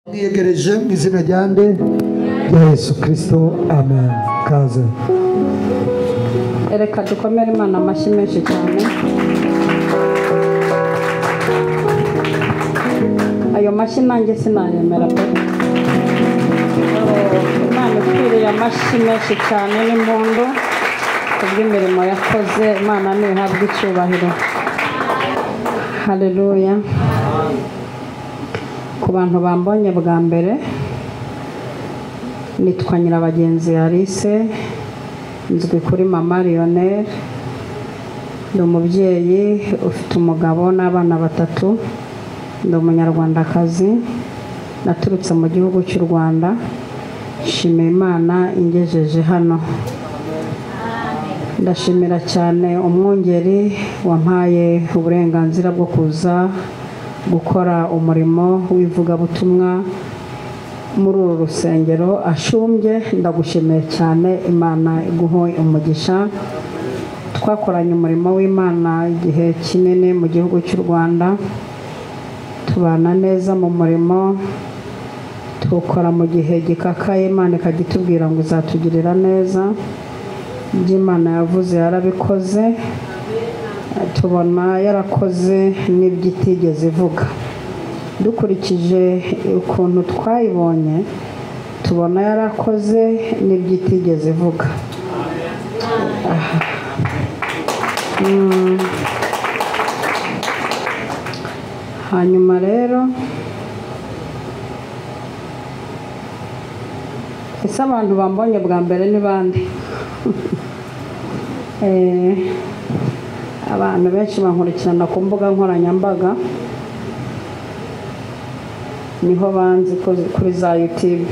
Mwiyegereje mu izina rya nde? Rya Yesu Kristo, amen. Kaze. Reka dukomere Imana amashyi menshi cyane. Ayo mashyi nanjye sinayemera pe. Imana ikwiriye amashyi menshi cyane n'impundu kubw'imirimo yakoze. Imana ntihabwe icyubahiro. Haleluya. Ku bantu bambonye bwa mbere, nitwa Nyirabagenzi Alice, nzwi kuri Mama Lionel. Ndi umubyeyi ufite umugabo n'abana batatu. Ndi umunyarwandakazi, naturutse mu gihugu cy'u Rwanda. Nshimiye Imana ingejeje hano. Ndashimira cyane umwungeri wampaye uburenganzira bwo kuza gukora umurimo w'ivugabutumwa muri uru rusengero ashumbye. Ndagushimiye cyane, Imana iguhe umugisha. Twakoranye umurimo w'Imana igihe kinini mu gihugu cy'u Rwanda, tubana neza mu murimo, tukora mu gihe gikakaye. Imana ikagitubwira ngo izatugirira neza. Ibyo Imana yavuze yarabikoze, tubona yarakoze n'ibyo itigeze ivuga. Dukurikije ukuntu twayibonye, tubona yarakoze n'ibyo itigeze ivuga. Hanyuma rero, ese abantu bambonye bwa mbere ni bande? Abantu benshi bankurikirana ku mbuga nkoranyambaga, niho banzi kuri za YouTube,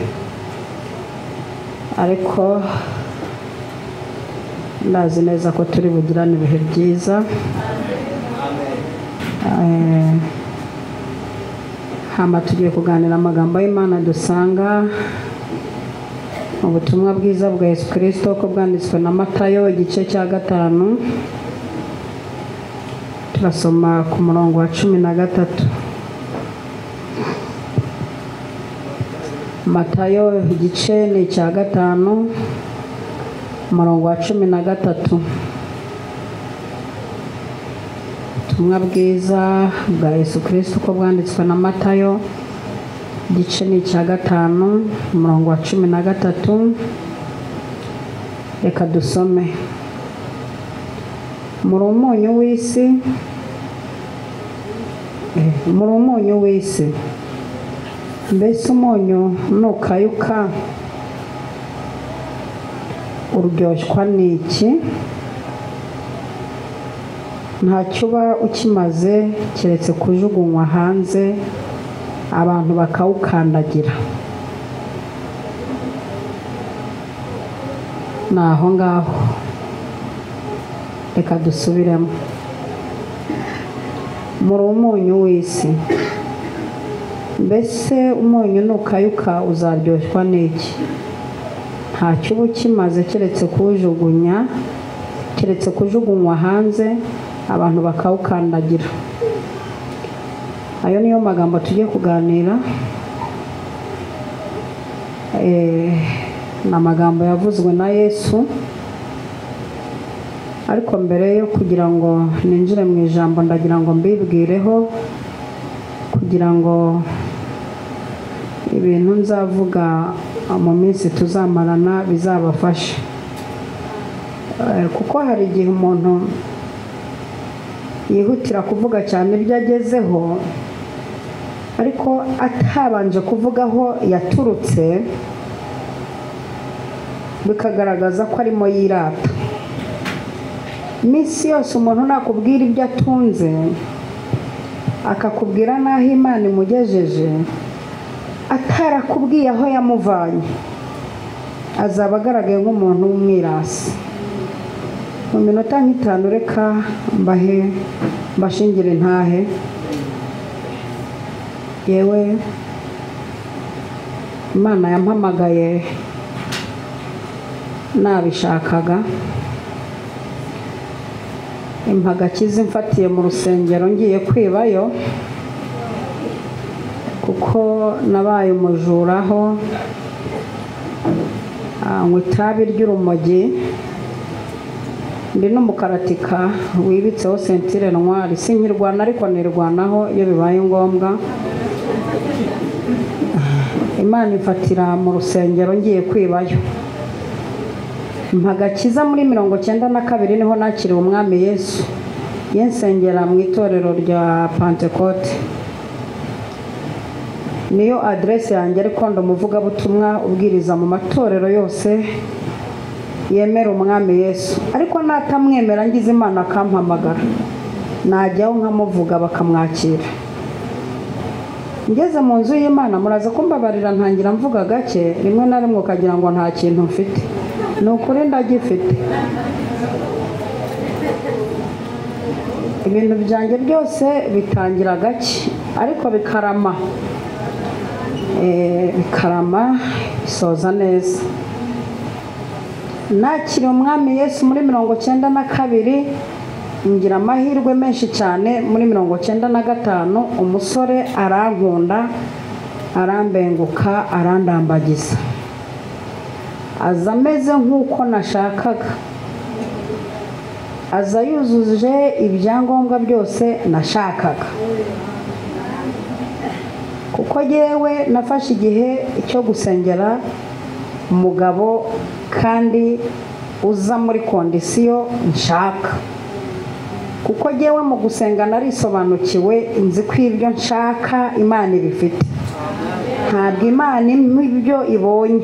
ariko ndazi neza ko turi bugirane ibihe byiza. Hama tugiye kuganira amagambo y'Imana dusanga ubutumwa bwiza bwa Yesu Kristo ko bwanditswe na Matayo igice cya 5, turasoma ku murongo wa 13. Matayo igice ni cya 5, umurongo wa 13. Ubutumwa bwiza bwa Yesu Kristo ko bwanditswe na Matayo igice ni cya 5, umurongo wa 13. Reka dusome. Muri umunyu w'isi, muri umunyu w'isi. Mbese umunyu nukayuka uryoshwa n'iki? Ntacyo uba ukimaze keretse kujugunywa hanze abantu bakawukandagira. Naho ngaho reka dusubiremo. Muri umunyu w'isi. Mbese umunyu nukayuka uzaryoshwa n'iki? Ntacyo uba ukimaze keretse kujugunya, keretse kujugunywa hanze abantu bakawukandagira. Ayo niyo magambo tugiye kuganira. Ni amagambo yavuzwe na Yesu. Ariko mbere yo kugira ngo ninjire mu ijambo, ndagira ngo mbibwireho kugira ngo ibintu nzavuga mu minsi tuzamarana bizabafashe. Kuko hari igihe umuntu yihutira kuvuga cyane ibyo agezeho, ariko atabanje kuvuga aho yaturutse, bikagaragaza ko arimo yirata. Iminsi yose umuntu nakubwira ibyo atunze, akakubwira n'aho Imana imugejeje, atarakubwiye aho yamuvanye, azaba agaragaye nk'umuntu w'umwirasi. Mu minota nk'itanu reka mbahe mbashingire ntahe. Yewe Imana yampamagaye nabishakaga, impagakiza imfatiye mu rusengero ngiye kwibayo, kuko Ariko nabaye umujuraho, anywa itabi ry'urumogi, ndi n'umukaratika wibitseho ceinture noire. Sinkirwana ariko nirwanaho iyo bibaye ngombwa. Imana imfatira mu rusengero ngiye kwibayo. Mpagakiza muri 92 niho nakiriwe Umwami Yesu. Yensengera mu itorero rya Pentecote. Niyo adresse yanjye, ariko ndamuvuga butumwa ubwiriza mu matorero yose yemera Umwami Yesu. Ariko natamwemera ngize Imana akampamagara, najyaho nkamuvuga bakamwakira. Ngeze mu nzu y'Imana muraza kumbabarira ntangira mvuga gake, rimwe na rimwe ukagira ngo nta kintu mfite. Ni ukuri ndagifite. Ibintu byanjye byose bitangira gake ariko bikarama, bikarama bisoza neza. Nakiriye Umwami Yesu muri 92, ngira amahirwe menshi cyane. Muri 95 umusore arankunda, arambenguka, arandambagiza, aza ameze nk'uko nashakaga, aza yuzuje ibyangombwa byose nashakaga. Kuko yewe nafashe igihe cyo gusengera umugabo kandi uza muri kondisiyo nshaka. Kuko yewe mu gusenga narisobanukiwe, nzi ko ibyo nshaka Imana ibifite. Ntabwo Imana impa ibyo ibonye,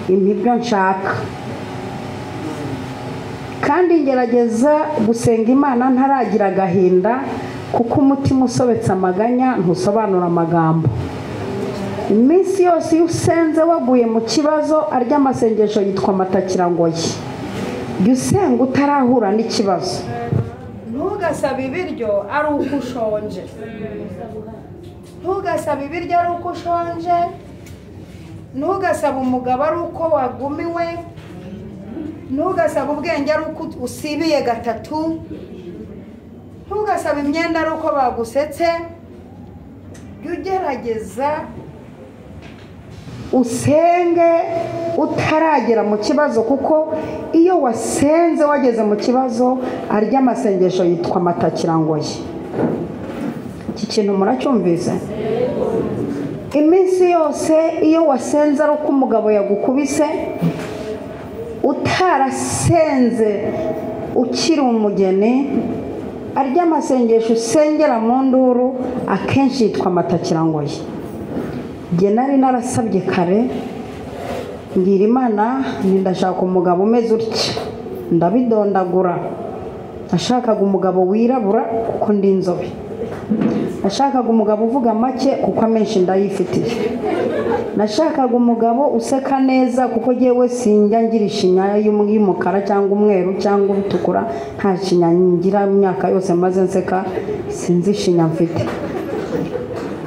impa ibyo nshaka. Kandi ngerageza gusenga Imana ntaragira agahinda, kuko umutima usobetse amaganya ntusobanura amagambo. Iminsi yose iyo usenze waguye mu kibazo, arya amasengesho yitwa amatakirangoyi. Jya usenga utarahura n'ikibazo. Ntugasabe ibiryo ari uko ushonje. Ntugasabe ibiryo ari uko ushonje. Ntugasabe umugabo ari uko wagumiwe. Ntugasabe ubwenge ari uko usibiye gatatu. Ntugasabe imyenda ari uko bagusetse. Jya ugerageza usenge utaragera mu kibazo, kuko iyo wasenze wageze mu kibazo, arya amasengesho yitwa amatakirangoyi. Iki kintu muracyumvise? Iminsi yose iyo wasenze ari uko umugabo yagukubise, utarasenze ukiri umugeni, arya amasengesho usengera mu nduru akenshi yitwa amatakirangoyi. Jye nari narasabye kare, ngira Imana ndashaka umugabo umeze utya, ndabidondagura. Nashakaga umugabo wirabura kuko ndi inzobe. Nashakaga umugabo uvuga make kuko amenshi ndayifitiye. Nashakaga umugabo useka neza kuko jyewe sinjya ngira ishinya y'umukara cyangwa umweru cyangwa utukura, nta shinya ngira imyaka yose maze nseka, sinzi ishinya mfite.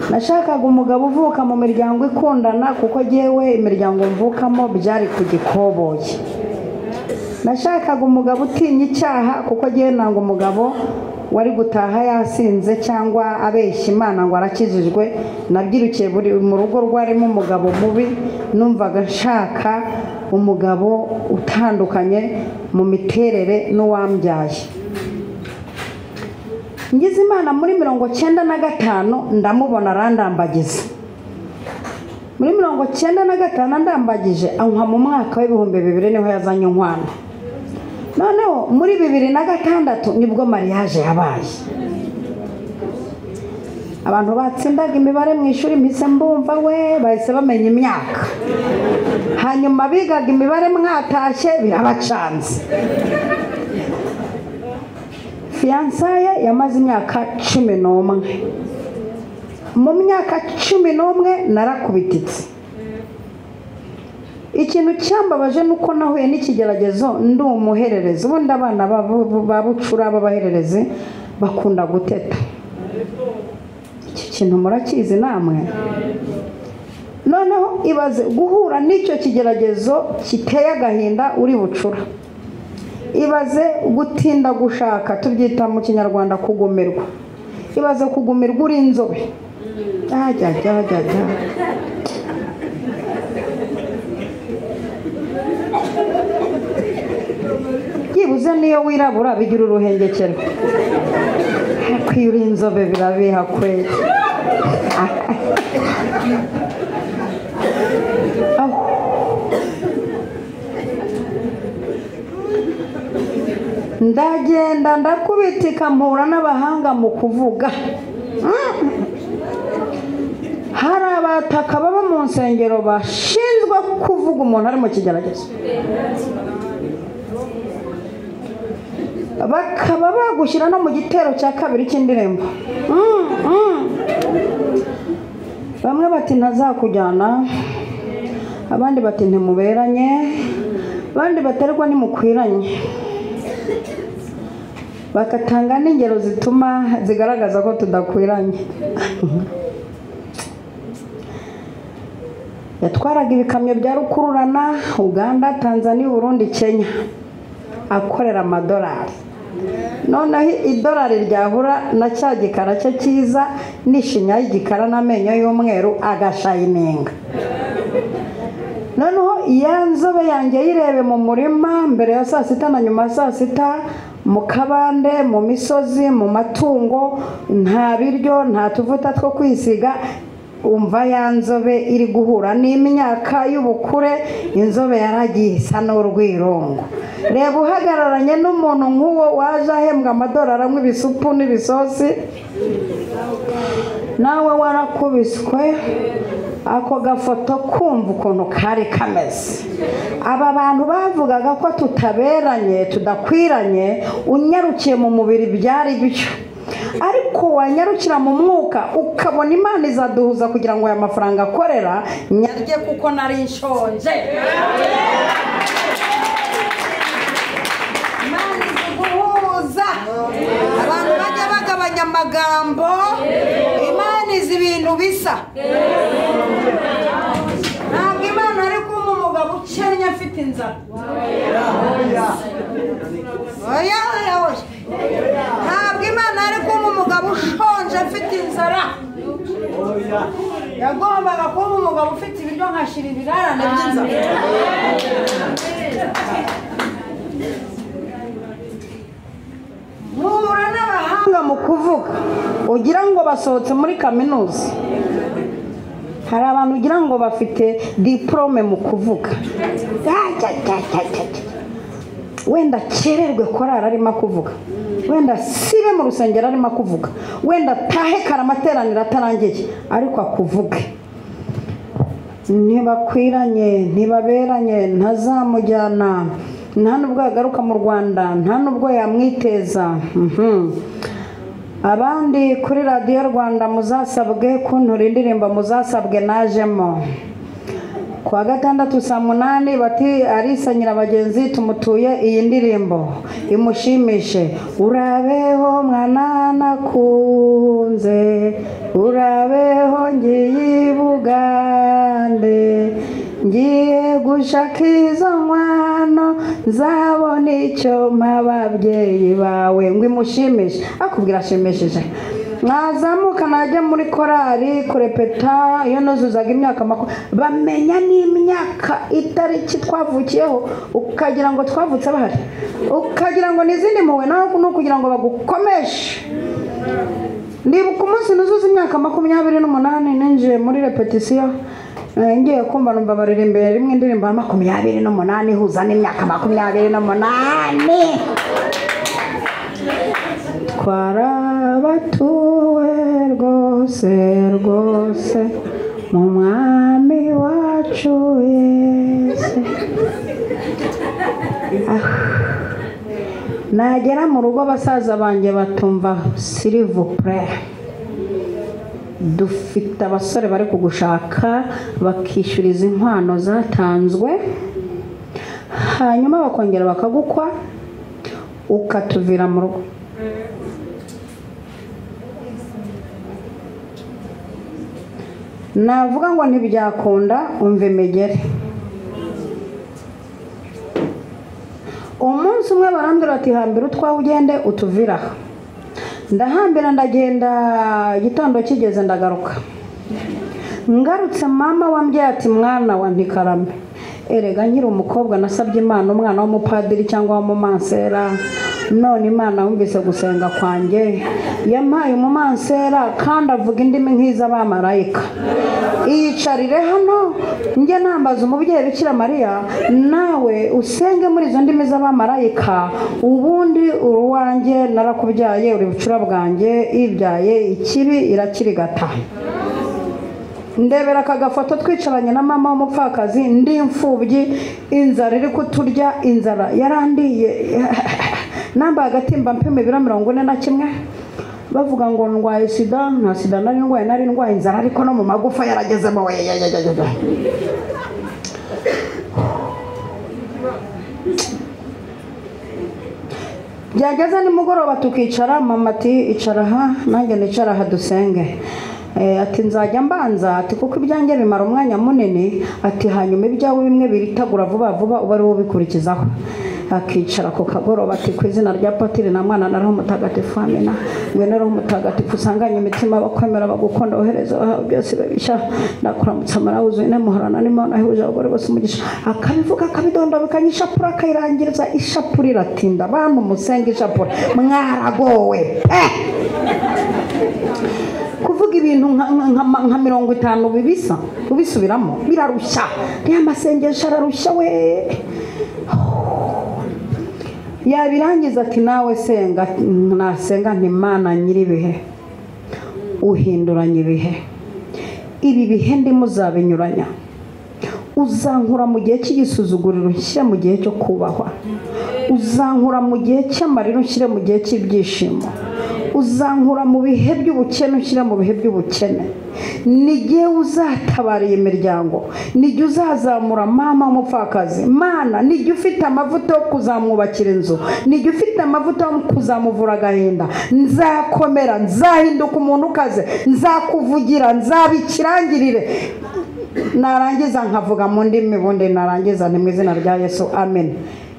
Nashakaga umugabo uvuka mu miryango ikundana kuko jyewe imiryango mvukamo byari ku gikoboyi. Nashakaga umugabo utinya icyaha kuko jyewe nanga umugabo wari gutaha yasinze cyangwa abeshya Imana ngo arakijijwe. Nabyirukiye buri mu rugo rwarimo umugabo mubi, numvaga nshaka umugabo utandukanye mu miterere n'uwambyaye. Ngize Imana muri 95 ndamubona arandambagiza. Muri 95 andambagije anywa mu mwaka w'2000 niho yazanye inkwano. Noneho muri 2006 nibwo mariage yabaye. Abantu batsindaga imibare mu ishuri mpise mbumva we bahise bamenya imyaka. Hanyuma bigaga imibare mwatashye birabacanze. Fiansaye yamaze imyaka 11. Mu myaka 11 narakubititse. Ikintu cyambabaje nuko nahuye n'ikigeragezo ndi umuhererezi. Ubundi abana ba bucura b'abahererezi bakunda guteta. Iki kintu murakizi namwe? Noneho ibaze guhura n'icyo kigeragezo kiteye agahinda uri bucura. Ibaze gutinda gushaka, tubyita mu Kinyarwanda kugumirwa. Ibaze kugumirwa uri inzobe. Ajya ajya ajya ajya. Byibuze niyo wirabura bigira uruhengekero. Kwiyura inzobe birabiha kweli. Ndagenda ndakubitika mpura n'abahanga mu kuvuga. Hari abataka baba mu nsengero bashinzwe kuvuga umuntu ari mu kigeragezo, bakaba bagushyira no mu gitero cya kabiri cy'indirimbo. Bamwe bati ntazakujyana, abandi bati ntimuberanye, abandi baterwa nimukwiranye, bakatanga n'ingero zituma zigaragaza ko tudakwiranye. Yatwaraga ibikamyo bya rukururana Uganda, Tanzania, Burundi, Kenya, akorera amadolari. Noneho idolari ryahura na cya gikara cye cyiza n'ishinya y'igikara n'amenyo y'umweru agashayininga. Noneho ya nzobe yanjye yirebe mu murima mbere ya saa sita na nyuma ya saa sita, mu kabande, mu misozi, mu matungo, nta biryo, nta tuvuta two kwisiga. Umva ya nzobe iri guhura n'imyaka y'ubukure, inzobe yaragiye isa n'urwirongo. Reba uhagararanye n'umuntu nk'uwo waje ahembwa amadolari anywa ibisupu n'ibisosi, nawe warakubiswe. Ako gafoto kumva ukuntu kari kameze. Aba bantu bavugaga ko tutaberanye, tudakwiranye, unyarukiye mu mubiri byari byo, ariko wanyarukira mu mwuka ukabona Imana izaduhuza kugira ngo aya mafaranga akorera nyarye kuko nari nshonje. Imana izi guhuza abantu, bajya bagabanya amagambo. Imana izi ibintu bisa. Ntabwo Imana ari kumpa umugabo ukennye afite inzara. Oya oya oya. Ntabwo Imana ari kumpa umugabo ushonje afite inzara. Yagombaga kuba umugabo ufite ibiryo nkashira ibirarane by'inzara. Mpura n'abahanga mu kuvuga ugira ngo basohotse muri kaminuza. Hari abantu ugira ngo bafite diplome mu kuvuga. Wenda kererwe korari arimo kuvuga, wenda sibe mu rusengero arimo kuvuga, wenda tahe kare amateraniro atarangiye, ariko akuvuge. Ntibakwiranye, ntibaberanye, ntazamujyana, nta nubwo yagaruka mu Rwanda, nta nubwo yamwiteza. Abandi kuri radiyo Rwanda muzasabwe kuntura indirimbo, muzasabwe najemo. Kuwa gatandatu saa 8 bati Alisa Nyirabagenzi tumutuye iyi ndirimbo imushimishe. Urabeho mwana nakunze, urabeho ngiye Bugande, ngiye gushaka izo nkwano nzabona icyo mpa ababyeyi bawe. Ngo imushimishe, akubwira ashimishije. Mwazamuka najya muri korari kurepeta, iyo nuzuzaga imyaka bamenya n'imyaka itariki twavukiyeho, ukagira ngo twavutse bahari, ukagira ngo n'izindi mpuhwe, no kugira ngo bagukomeshe. Ndibuka umunsi nuzuza imyaka 28 ninjiye muri repetisiyo, ngiye kumva numva baririmbira rimwe indirimbo ya 28 ihuza n'imyaka 28. Twarabatuwe rwose rwose mu mwami wacu Yesu. Nagera mu rugo basaza banjye batumva silivupure, dufite abasore bari kugushaka bakishyuriza inkwano zatanzwe, hanyuma bakongera bakagukwa ukatuvira mu rugo. Navuga ngo ntibyakunda, umva imigeri. Umunsi umwe barambwira bati hambira utwawe ugende utuviraho. Ndahambira ndagenda, igitondo kigeze ndagaruka. Ngarutse mama wambyaye ati mwana wa ntikarame, erega nkiri umukobwa nasabye Imana umwana w'umupadiri cyangwa w'umumansera, none Imana yumvise gusenga kwanjye yampaye umumansera kandi avuga indimi nk'iz'abamarayika. Iyicarire hano njye nambaza umubyeyi Bikira Mariya, nawe usenge muri izo ndimi z'abamarayika, ubundi uruwanjye narakubyaye, uri bucura bwanjye, ibyaye ikibi irakirigata. Ndebera aka gafoto twicaranye na mama w'umupfakazi, ndi imfubyi, inzara iri kuturya, inzara yarandiye, nambaye agatimba mpima ibiro 41, bavuga ngo ndwaye sida, nta sida nari ndwaye, nari ndwaye inzara ariko no mu magufa yaragezemo. Byageze nimugoroba tukicara, mama ati icara aha nanjye nicara aha dusenge. Ati nzajya mbanza, ati kuko ibyanjye bimara umwanya munini, ati hanyuma ibyawe bimwe biritagura vuba vuba uba ari wowe ubikurikizaho. Akicara ku kagoroba ati ku izina rya Patiri na Mwana na Roho Mutagatifu, amina. Ngwino Roho Mutagatifu usanganye imitima bakwemera bagukunda, ohereza byose bibishya, ndakuramutsa mara wuzuye muhorana n'Imana ahebuje abagore bose umugisha. Akabivuga akabidonda bikanyishapura akayirangiriza, ishapura iratinda. Bantu musenga ishapura mwaragowe. Kuvuga ibintu nka 50 bibisa ubisubiramo birarushya, ya masengesho ararushya we. Yabirangiza ati nawe senga, nasenga nti Mana nyiribihe uhinduranya ibihe, ibi bihe ndimo uzabinyuranya, uzankura mu gihe cy'igisuzuguriro unshyire mu gihe cyo kubahwa, uzankura mu gihe cy'amarira unshyire mu gihe cy'ibyishimo, uzankura mu bihe by'ubukene unshyire mu bihe by'ubukene, n'igihe uzatabara iyi miryango, n'igihe uzazamura mama w'umupfakazi, Mana n'igihe ufite amavuta yo kuzamwubakira inzu, n'igihe ufite amavuta yo kuzamuvura agahinda, nzakomera, nzahinduka umuntu ukaze, nzakuvugira, nzabikirangirire. Narangiza nkavuga mu ndimi, bundi narangiza ni mu izina rya Yesu, amen.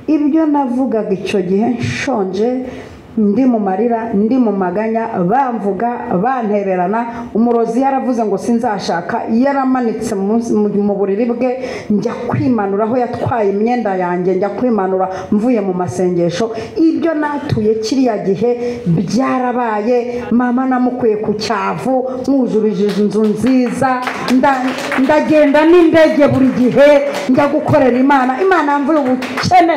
Ibyo navugaga icyo gihe nshonje, ndi mu marira, ndi mu maganya, bamvuga bantererana, umurozi yaravuze ngo sinzashaka, yaramanitse mu buriri bwe, njya kwimanura aho yatwaye imyenda yanjye, njya kwimanura mvuye mu masengesho. Ibyo natuye kiriya gihe byarabaye. Mama namukuye ku cyavu, mwujurije inzu nziza, ndagenda n'indege buri gihe njya gukorera Imana. Imana mvuye ubukene,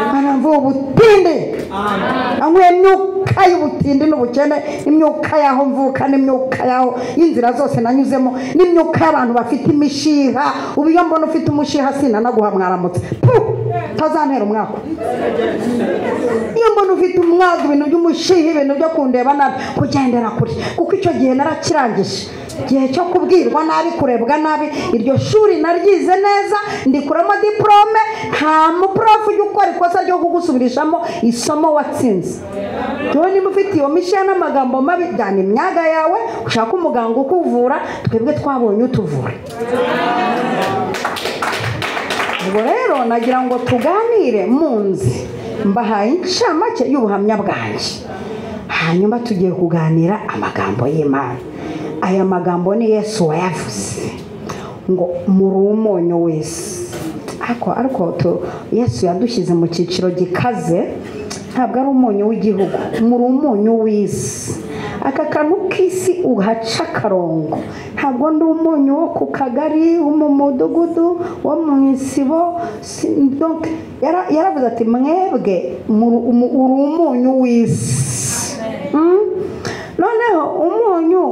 Imana mvuye ubutindi, ankuye imyuka y'ubutindi n'ubukene, imyuka y'aho mvuka n'imyuka y'aho inzira zose nanyuzemo, n'imyuka y'abantu bafite imishiha. Ubu iyo mbona ufite umushiha sinanaguha mwaramutse, tazantera umwaka. Iyo mbona ufite umwaka, ibintu by'umushiha, ibintu byo kundeba nabi, kugendera kure, kuko icyo gihe narakirangije igihe cyo kubwirwa nabi, kurebwa nabi. Iryo shuri naryize neza, ndikuramo diplome, nta muprof ujya ukora ikosa ryo kugusubirishamo isomo watsinze. Wowe niba ufite iyo mishiha n'amagambo mabi, jyana imyaga yawe ushaka umuganga ukuvura, twebwe twabonye utuvura. Ubwo rero nagira ngo tuganire munzi, mbahaye incamake y'ubuhamya bwanjye, hanyuma tugiye kuganira amagambo y'Imana. Aya magambo ni Yesu wayavuze ngo muri umunyu wese. Ariko Yesu yadushyize mu cyiciro gikaze, ntabwo ari umunyu w'igihugu, muri umunyu w'isi. Aka kantu k'isi uhaca akarongo, ntabwo ndi umunyu wo ku kagari, wo mu mudugudu, wo mu isibo. Yaravuze ati mwebwe uri umunyu w'isi. Noneho umunyu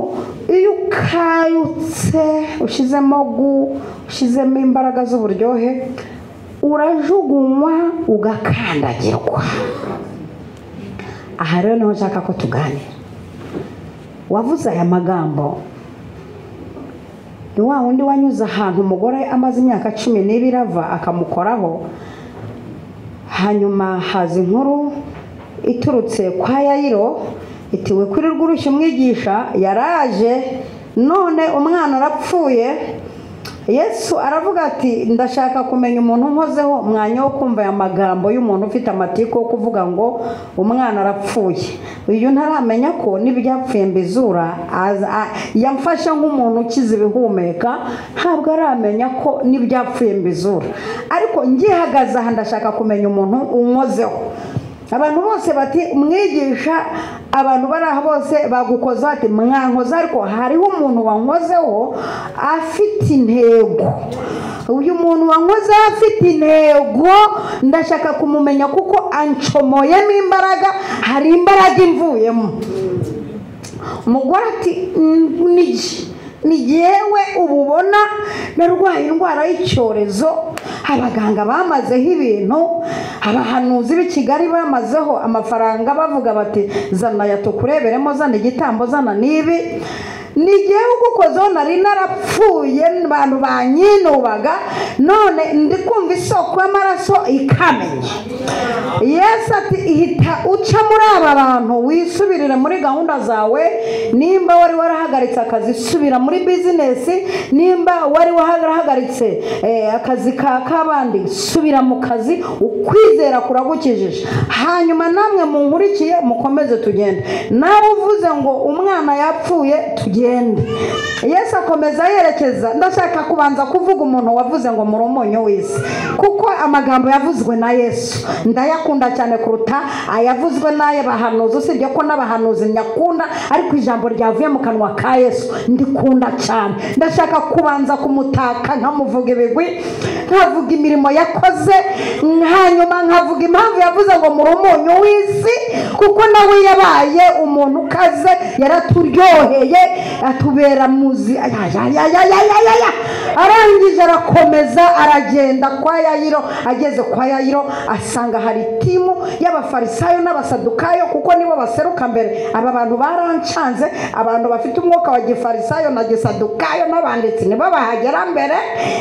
iyo ukayutse ushizemo gu, ushizemo imbaraga z'uburyohe, urajugunywa ugakandagirwa. Aha rero niho nshaka ko tuganira. Wavuze aya magambo ni wa wundi wanyuze ahantu umugore amaze imyaka 12 ava akamukoraho, hanyuma haza inkuru iturutse kwa Yayiro iti we kuri rw'urushyi umwigisha yaraje none umwana arapfuye. Yesu aravuga ati ndashaka kumenya umuntu nkozeho. Umwanya wo kumva aya magambo y'umuntu ufite amatiko yo kuvuga ngo umwana arapfuye, Uyu ntaramenya ko n'ibyapfuye mbizura, yamfashe nk'umuntu ukiza ibihumeka, ntabwo aramenya ko n'ibyapfuye mbizura. Ariko ngihagaze aha ndashaka kumenya umuntu unkozeho. Abantu bose bati mwigisha, abantu bari aho bose bagukoza bati mwankoze, ariko hariho umuntu wankozeho afite intego. Uyu muntu wankozeho afite intego, ndashaka kumumenya kuko ancomoyemo imbaraga, hari imbaraga imvuyemo. Umugore ati ni jyewe ububona narwaye indwara y'icyorezo, abaganga bamazeho ibintu, abahanuzi b'i Kigali bamazeho amafaranga, bavuga bati zana ya tukureberemo, zana igitambo, zana n'ibi. Ni jyewe ugukozeho, nari narapfuye, abantu banyinubaga, none ndi kumva isoko y'amaraso ikamenya. Yesu ati ihita uca muri aba bantu, wisubirire muri gahunda zawe. Nimba wari warahagaritse akazi, subira muri bizinesi. Nimba wari warahagaritse akazi k'abandi, subira mu kazi. Ukwizera kuragukijije. Hanyuma namwe munkurikiye mukomeze tugende. Nawe uvuze ngo umwana yapfuye, tugende. Yesu akomeza yerekeza. Ndashaka kubanza kuvuga umuntu wavuze ngo muri umunyu w'isi, kuko amagambo yavuzwe na Yesu ndayakunda cyane kuruta ayavuzwe n'ay'abahanuzi. Usibye ko n'abahanuzi nyakunda, ariko ijambo ryavuye mu kanwa ka Yesu ndikunda cyane. Ndashaka kubanza kumutaka, nkamuvuga ibigwi, nkavuga imirimo yakoze, hanyuma nkavuga impamvu yavuze ngo muri umunyu w'isi, kuko nawe yabaye umuntu ukaze, yaraturyoheye, atubera muzi. Arangije arakomeza aragenda kwa Yayiro. Ageze kwa Yayiro asanga hari timu y'abafarisayo n'abasadukayo, kuko nibo baseruka mbere. Aba bantu barancanze, abantu bafite umwuka wa gifarisayo na gisadukayo n'abanditsi nibo bahagera mbere,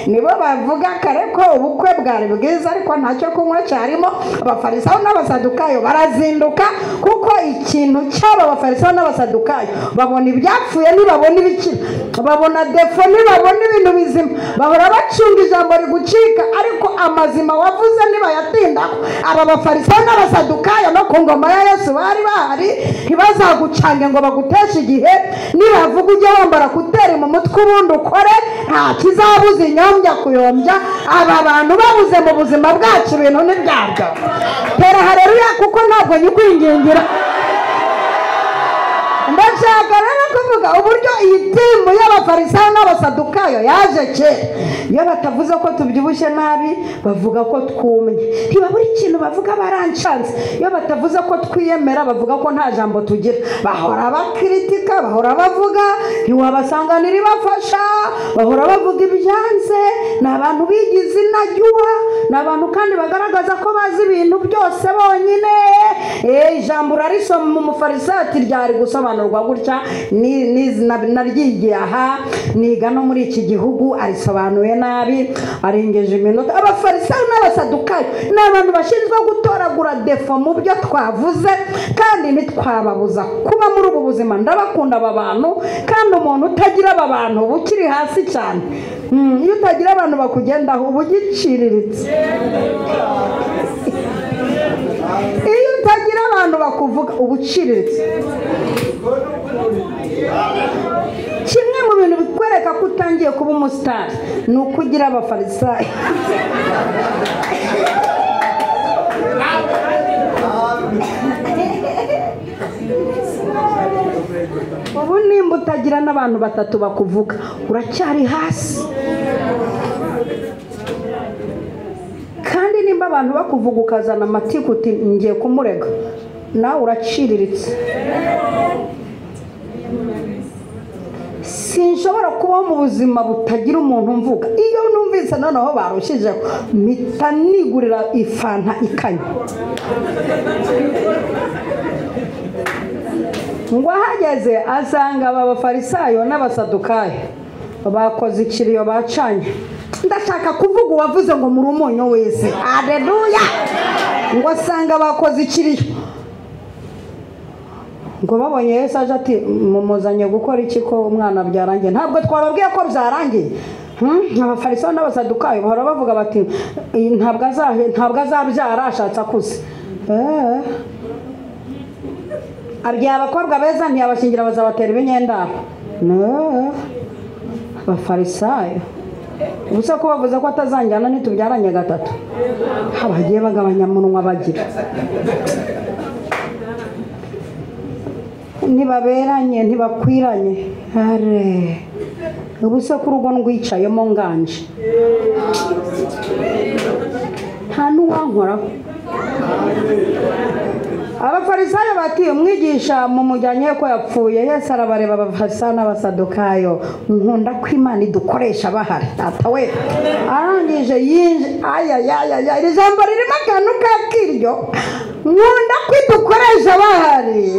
nibo bavuga kare ko ubukwe bwari bwiza ariko ntacyo kunywa cyarimo. Abafarisayo n'abasadukayo barazinduka, kuko ikintu cy'aba bafarisayo n'abasadukayo babona ibyapfuye ntibabona ibikira, babona defo ntibabona ibintu bizima, bahora bacunga ijambo rigucika, ariko amazima wavuze ntibayatindaho. Aba bafarisayo n'abasadukayo no ku ngoma ya Yesu bari bahari, ntibazagucange ngo baguteshe igihe. Nibavuga ujye wambara kuteri mu mutwe ubundi ukore, nta kizabuza inyombya kuyombya. Aba bantu babuze mu buzima bwacu ibintu ntibyabyo. Tera haleluya, kuko ntabwo nyikwingingira. Ndashaka rero kuvuga uburyo iyi timu y'abafarisayo n'abasadukayo yaje kera. Iyo batavuze ko tubyibushye nabi, bavuga ko twumye. Ntibabura ikintu bavuga, barancanze. Iyo batavuze ko twiyemera, bavuga ko nta jambo tugira. Bahora bakritika, bahora bavuga, ntiwabasanganira ibafasha, bahora bavuga ibyanze. Ni abantu bigize inajyuba, ni abantu kandi bagaragaza ko bazi ibintu byose bonyine. Ijambo urarisoma umufarisayo ati ryari gusobanurwa gutya, naryigiye aha, niga no muri iki gihugu, arisobanuye nabi, arengeje iminota. Abafarisayo n'abasadukayo ni abantu bashinzwe gutoragura defo mu byo twavuze, kandi ntitwababuza kuba muri ubu buzima. Ndabakunda aba bantu, kandi umuntu utagira aba bantu uba ukiri hasi cyane. Iyo utagira abantu bakugendaho uba ugiciriritse. Iyo utagira abantu bakuvuga uba uciriritse. Kimwe mu bintu bikwereka ko utangiye kuba umusitari ni uko ugira abafarisayo. Ubu nimba utagira n'abantu batatu bakuvuga uracyari hasi. Kandi nimba abantu bakuvuga ukazana amatiku uti ngiye kumurega, nawe uraciriritse. Sinshobora kubaho mu buzima butagira umuntu mvuga. Iyo numvise noneho barushijeho, mpita nigurira ifanta ikanya. Ngo ahageze asanga aba bafarisayo n'abasadukayo bakoze ikiriyo bacanye. Ndashaka kuvuga uwavuze ngo muri umunyu wese. Haleluya! Ngo asanga bakoze ikiriyo. Ngo babonye Yesu aje ati mumuzanye gukora iki ko umwana byarangiye? Ntabwo twababwiye ko byarangiye. Abafarisayo n'abasadukayo bahora bavuga bati ntabwo azabyara ashatse akuze. Abyaye abakobwa beza ntiyabashingira bazabatera ibinyendaro. No, abafarisayo ubusa ko bavuze ko atazanjyana ntitubyaranye gatatu, abagiye bagabanya munwa bagira ntibaberanye ntibakwiranye. Are ubusa ko urugo ndwicayemo nganje nta n'uwankoraho. Abafarisayo bati umwigisha mumujyanye ko yapfuye. Yesu arabareba abafarisayo n'abasadukayo. Nkunda ko Imana idukoresha bahari data we. Arangije yinje ayayaya, iri jambo ririmo akantu k'akiryo. Nkunda ko idukoresha bahari.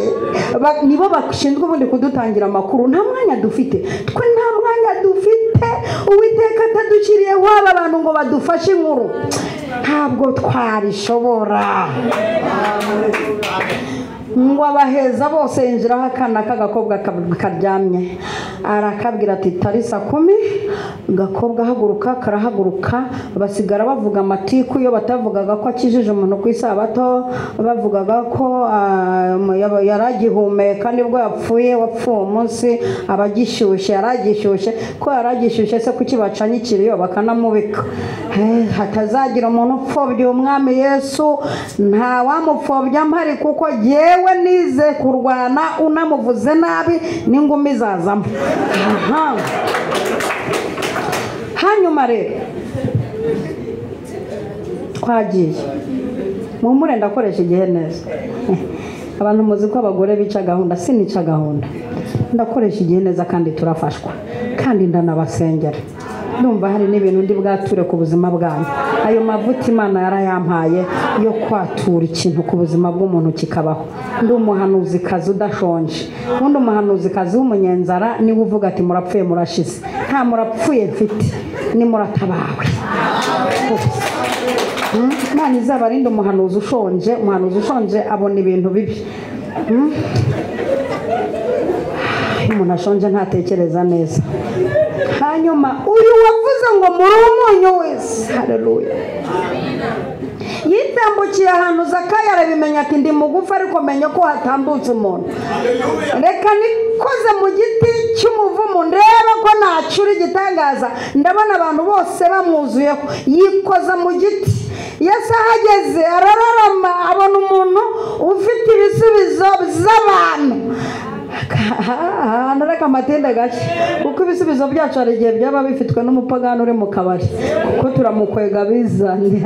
Nibo bashinzwe ubundi kudutangira amakuru. Nta mwanya dufite twe, nta mwanya dufite. Uwiteka atadushyiriye waba abantu ngo badufashe inkuru, ntabwo twarishobora. Ngo abaheza bose yinjiraho akana k'agakobwa karyamye, arakabwira ati tarisa kumi, gakobwa haguruka. Karahaguruka. Basigara bavuga amatiku. Iyo batavugaga ko akijije umuntu ku isabato, bavugaga ko yaragihumeka nibwo yapfuye, wapfuye umunsi abagishyushye, yaragishyushye. Ko yaragishyushye se kuki bacanye ikiriyo bakanamubika? Hatazagira umuntu upfobya umwami Yesu. Nta wamupfobya mpari, kuko yewe nize kurwana, unamuvuze nabi n'ingumi zazamo. Hanyuma rero twagiye muhumure, ndakoresha igihe neza. Abantu muzi ko abagore bica gahunda, sinica gahunda, ndakoresha igihe neza kandi turafashwa kandi ndanabasengera. Ndumva hari n'ibintu ndi bwature ku buzima bwanyu. Ayo mavuta Imana yarayampaye yo kwatura ikintu ku buzima bw'umuntu kikabaho. Ndi umuhanuzikazi udashonje. Undi umuhanuzikazi w'umunyenzara niwe uvuga ati murapfuye murashize. Nta murapfuye mfite, ni muratabawe. Imana izabarinde umuhanuzi ushonje. Umuhanuzi ushonje abona ibintu bibi. Umuntu ashonje ntatekereza neza. Hanyuma uyu wavuze ngo muri umunyu wese, haleluya, yitambukiye ahantu Zakayo arabimenya ati ndi mugufi ariko menye ko hatambutse umuntu, reka nikoze mu giti cy'umuvumu ndebe ko nacura igitangaza, ndabona abantu bose bamwuzuyeho. Yikoza mu giti. Yesu ahageze arararama, abona umuntu ufite ibisubizo by'abantu. Reka amatinde gake, kuko ibisubizo byacu hari igihe byaba bifitwe n'umupagani uri mu kabari, kuko turamukwega bizanye.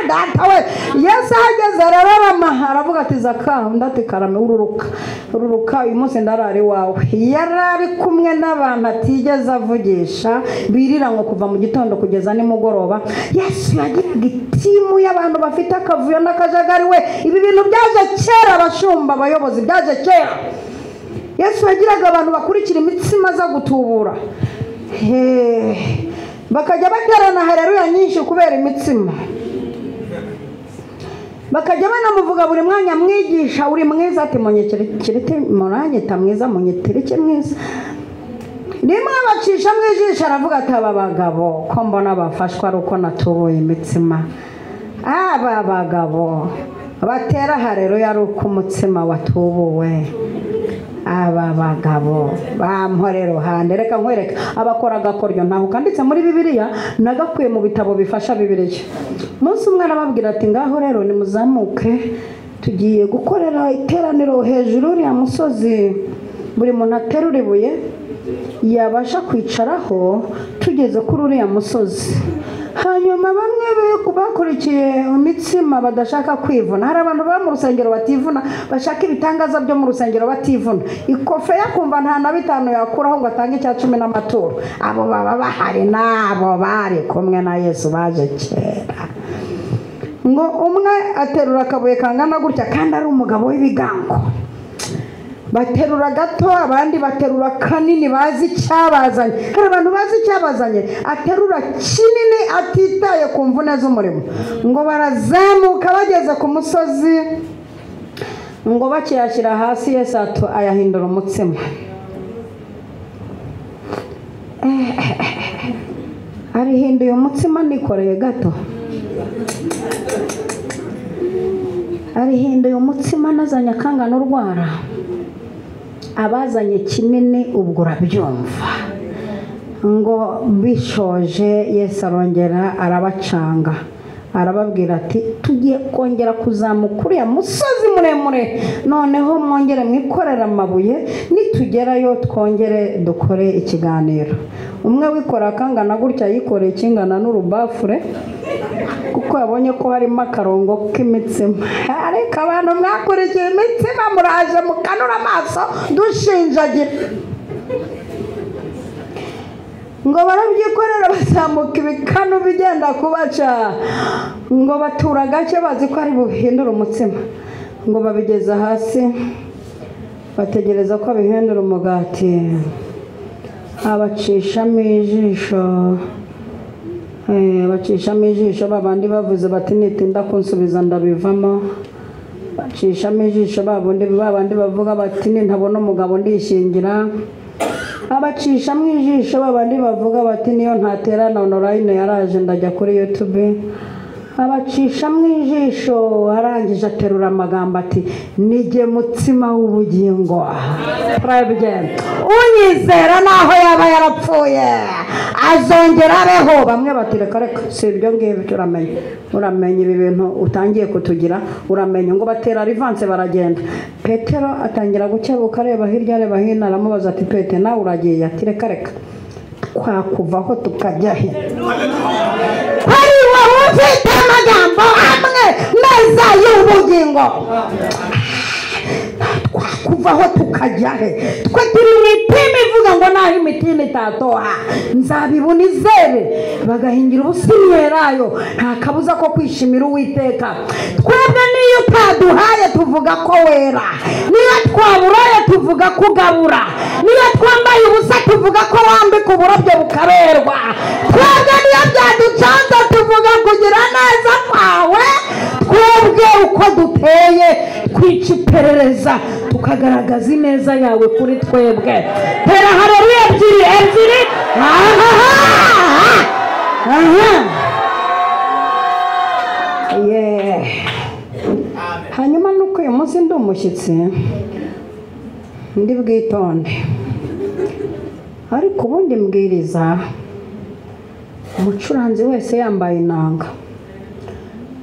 Data we, Yesu ahageze arararama, aravuga ati Zaka, undi ati karame, ururuka ururuka, uyu munsi ndarara iwawe. Yari ari kumwe n'abantu atigeze avugisha, birira ngo kuva mu gitondo kugeza nimugoroba. Yesu yagiraga itimu y'abantu bafite akavuyo n'akajagari we. Ibi bintu byaje kera, abashumba, abayobozi, byaje kera. Yesu yagiraga abantu bakurikira imitsima za gutubura, bakajya baterana haleluya nyinshi kubera imitsima, bakajya banamuvuga buri mwanya, mwigisha uri mwiza, ati munyikirite muranyita mwiza, munyitirike mwiza. Rimwe abacisha mu ijisho aravuga ati aba bagabo ko mbona bafashwa ari uko natubuye imitsima, aba bagabo batera haleluya ari uko umutsima watubuwe, aba bagabo bampore ruhande. Reka nkwereke abakora agakoryo ntaho kanditse muri Bibiliya, nagakuye mu bitabo bifasha Bibiliya. Umunsi umwe arababwira ati ngaho rero nimuzamuke, tugiye gukorera iteraniro hejuru uriya musozi, buri muntu aterura ibuye yabasha kwicaraho tugeze kuri uriya musozi. Hanyuma bamwe bakurikiye imitsima badashaka kwivuna. Hari abantu baba mu rusengero bativuna, bashaka ibitangaza byo mu rusengero bativuna. Ikofe yakumva nta na bitanu yakuraho ngo atange icya 10 n'amaturo. Abo baba bahari nabo bari kumwe na Yesu baje kera. Ngo umwe aterura akabuye kangana gutya kandi ari umugabo w'ibigango, baterura gato, abandi baterura kanini, bazi icyabazanye. Hari abantu bazi icyabazanye, aterura kinini atitaye ku mvune z'umurimo. Ngo barazamuka bageze ku musozi, ngo bakiyashyira hasi, Yesu ayahindura umutsima. Arihinduye umutsima nikoreye gato. Arihinduye umutsima nazanye akangana urwara, abazanye kinini ubwo urabyumva. Ngo bishoje Yesu arongera arabacanga, arababwira ati tugiye kongera kuzamuka uriya musozi muremure, noneho mwongere mwikorera amabuye, nitugerayo twongere dukore ikiganiro. Umwe wikora akangana gutya yikoreye ikingana n'urubafure, kuko yabonye ko harimo akarongo k'imitsima. Ariko abantu mwakurikiye imitsima muraje mukanura amaso dushinjagira. Ngo barabyikorera bazamuka ibikanu bigenda kubaca, ngo batura gake bazi ko ari buhindura umutsima, ngo babigeza hasi bategereza ko bihindura umugati. Abacishamo ijisho, bacishamo ijisho babandi bavuze bati nitinda kunsubiza ndabivamo. Bacishamo ijisho babandi bavuga bati nintabona umugabo ndishingira. Abacishamo ijisho babandi bavuga bati niyo ntaterana online yaraje ndajya kuri YouTube. Abacishamo ijisho, arangije aterura amagambo ati nijye mutsima w'ubugingo, unyizera naho yaba yarapfuye azongera abeho. Bamwe bati reka reka si ibyo ngibyo, uramenye uramenye ibi bintu utangiye kutugira, uramenye. Ngo batera rivanse baragenda. Petero atangira gukebuka areba hirya areba hino, aramubaza ati Pete nawe uragiye? Ati reka reka twakuvaho tukajya he? Ari wowe ufite amagambo amwe meza y'ubugingo, twakuvaho tukajya he? Twe turi mu iteme ivuga ngo naho imitini itatoha nzabibona izere, bagahingira ubusimyerayo, nta kabuza ko kwishimira Uwiteka. Twebwe niyo utaduhaye tuvuga ko wera, niyo twaburaye tuvuga ko ugabura, niyo twambaye ubusa tuvuga ko wambika uburabyo bukaberwa. Twebwe niyo byaducanze tuvuga kugira neza kwawe. Twebwe uko duteye twica iperereza tukagaragaza ineza yawe kuri twebwe. Tera haleluya ebyiri ebyiri. Hanyuma nuko uyu munsi ndi umushyitsi ndi bwitonde, ariko ubundi mbwiriza umucuranzi wese yambaye inanga,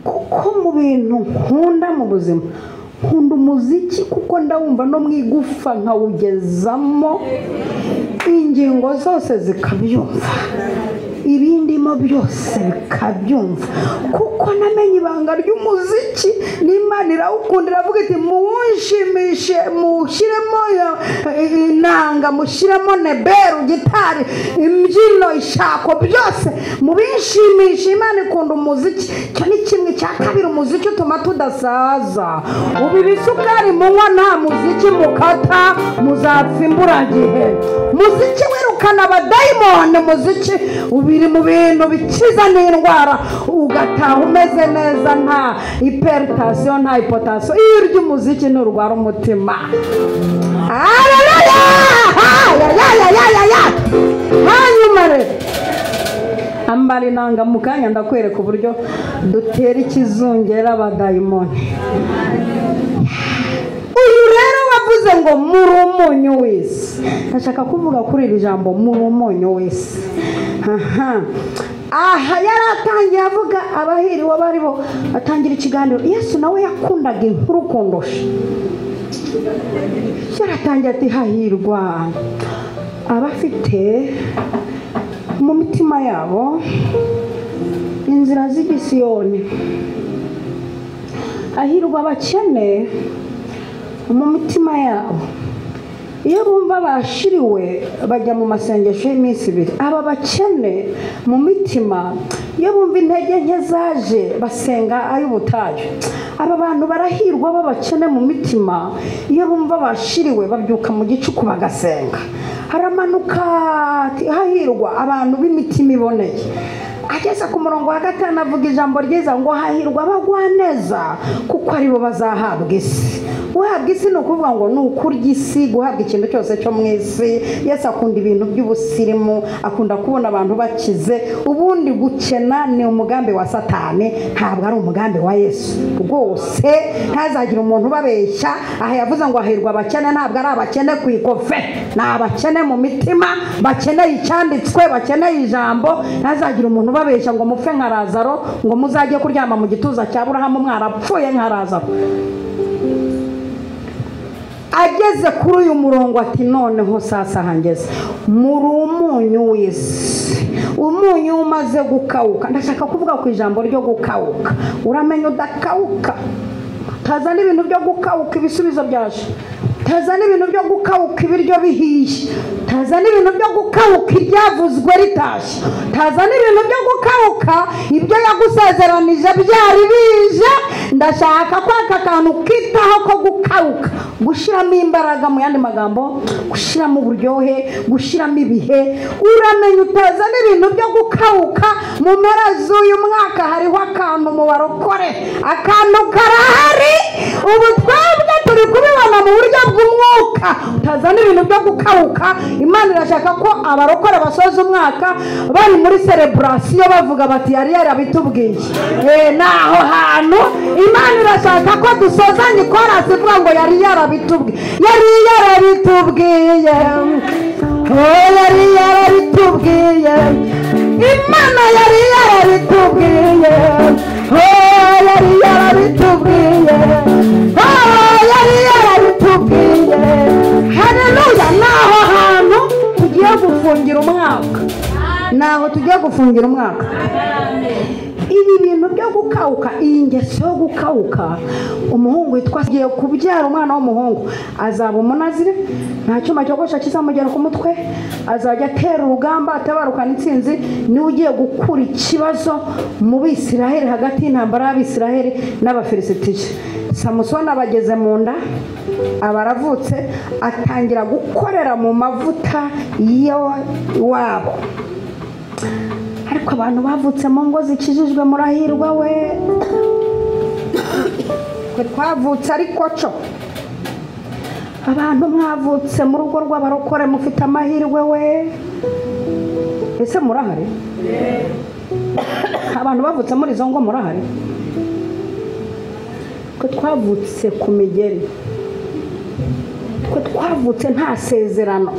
kuko mu bintu nkunda mu buzima nkunda umuziki, kuko ndawumva no mu igufa nkawugezamo, ingingo zose zikabyumva, ibindimo byose bikabyumva, kuko namenye ibanga ry'umuziki. N'Imana irawukunda, iravuga iti muwushimishe, mushyiremo inanga, mushyiremo neberu, gitari, imbyino, ishako, byose mubishimishe. Imana ikunda umuziki. Icyo ni kimwe. Cya kabiri, umuziki utuma tudasaza. Ubu ibisukari munywa nta muziki mukata muzapfa imburagihe. Muziki wirukana abadayimoni, muziki ubiri mu bintu bikiza n'indwara, ugataha umeze neza, nta hypertension nta hypotension. Iyo urya umuziki nturwara umutima. Haleluya! Hanyuma rero ambara inanga mu kanya ndakwereka uburyo dutera ikizungera abadayimoni. Uyu rero wavuze ngo muri umunyu w'isi, ndashaka kuvuga kuri iri jambo muri umunyu w'isi. Aha yaratangiye avuga abahiriwe baribo, atangira ikiganiro. Yesu nawe yakundaga inkuru kundusha. Yaratangiye ati hahirwa abafite mu mitima yabo inzira z'igisiyoni, hahirwa abakene mu mitima yabo, iyo bumva bashiriwe bajya mu masengesho y'iminsi ibiri. Aba bakene mu mitima iyo bumva intege nke zaje basenga ay'ubutayu. Aba bantu barahirwa b'abakene mu mitima, iyo bumva bashiriwe babyuka mu gicuku bagasenga. Haramanuka hahirwa abantu b'imitima iboneye. Ageze ku murongo wa 5 avuga ijambo ryiza ngo hahirwa abagwaneza kuko aribo bazahabwa isi. Guhabwa isi ni ukuvuga ngo ni ukurya isi, guhabwa ikintu cyose cyo mu isi. Yesu akunda ibintu by'ubusirimu, akunda kubona abantu bakize. Ubundi gukena ni umugambi wa Satani, ntabwo ari umugambi wa Yesu rwose. Ntazagira umuntu ubabeshya. Aha yavuze ngo hahirwa abakene, ntabwo ari abakene ku ikofe, ni abakene mu mitima, bakeneye icyanditswe, bakeneye ijambo. Ntazagira umuntu ubabeshya ngo mupfe nka Lazaro, ngo muzajye kuryama mu gituza cya Aburahamu mwarapfuye nka Lazaro. Ageze kuri uyu murongo ati noneho sasa hangeze muri umunyu w'isi, umunyu umaze gukawuka. Ndashaka kuvuga ku ijambo ryo gukawuka. Uramenya udakawuka, tazana ibintu byo gukawuka ibisubizo byaje, tazana ibintu byo gukawuka ibiryo bihiye, tazana ibintu byo gukawuka ibyavuzwe ritashye, tazana ibintu byo gukawuka ibyo yagusezeranije byari bije. Ndashaka ko aka kantu kitaho ko gukawuka, gushyiramo imbaraga, mu yandi magambo gushyiramo uburyohe, gushyiramo ibihe. Uramenya utazana ibintu byo gukawuka. Mu mpera z'uyu mwaka hariho akantu mu barokore, akantu karahari. Ubu twebwe turi kubibona mu buryo bw'umwuka. Utazana ibintu byo gukawuka. Imana irashaka ko abarokore basoza umwaka bari muri celebration, bavuga bati yari yarabitubwiye. Naho hantu Imana irashaka ko dusozanya ikorasi ivuga ngo yari yarabitubwiye, yari yarabitubwiye, oh yari yarabitubwiye, Imana yari yarabitubwiye, oh yari yarabitubwiye, oh yari yarabitubwiye. Haleluya! Naho hantu tugiye gufungira umwaka, naho tugiye gufungira umwaka. Ibi bintu byo gukawuka, iyi ngeso yo gukawuka. Umuhungu witwa agiye kubyara umwana w'umuhungu, azaba umunazire, nta cyuma cyogosha kizamugera ku mutwe, azajya atera urugamba atabarukana intsinzi. Niwe ugiye gukura ikibazo mu Bisiraheli, hagati y'intambara y'Abisiraheli n'Abafilisitiya. Samusoni abageze mu nda, abaravutse, atangira gukorera mu mavuta y'iwabo. Ariko abantu bavutse mu ngo zikijijwe murahirwa we. Twe twavutse ariko cyo abantu mwavutse mu rugo rw'abarokore mufite amahirwe we. Ese murahari? Abantu bavutse muri izo ngo murahari? Twe twavutse ku migeri, twe twavutse nta sezerano,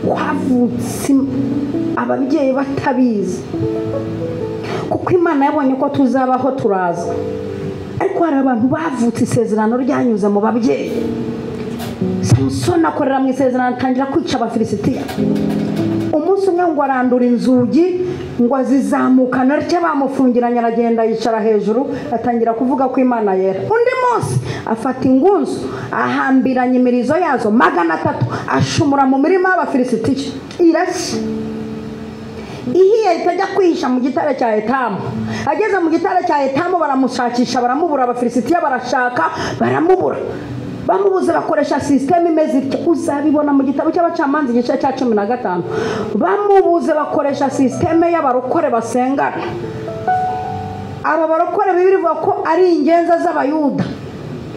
twavutse ababyeyi batabizi, kuko Imana yabonye ko tuzabaho turaza. Ariko hari abantu bavutse isezerano ryanyuze mu babyeyi. Samusoni akorera mu isezerano, atangira kwica Abafilisitiya. Umunsi umwe ngo arandura inzugi, ngo azizamukana atyo bamufungiranye, aragenda yicara hejuru, atangira kuvuga ko Imana yera. Undi munsi afata ingunzu ahambiranya imirizo yazo 300, ashumura mu mirima y'Abafilisitiya, irashya. Ihiye itajya kwihisha mu gitare cya Etamu. Ageze mu gitare cya Etamu baramushakisha baramubura, Abafilisitiya barashaka baramubura. Bamubuze bakoresha system imeze ityo, uzabibona mu gitabo cy'abacamanza igice cya 15. Bamubuze bakoresha system y'abarokore basengana. Aba barokore Bibiliya ivuga ko ari ingenza z'Abayuda.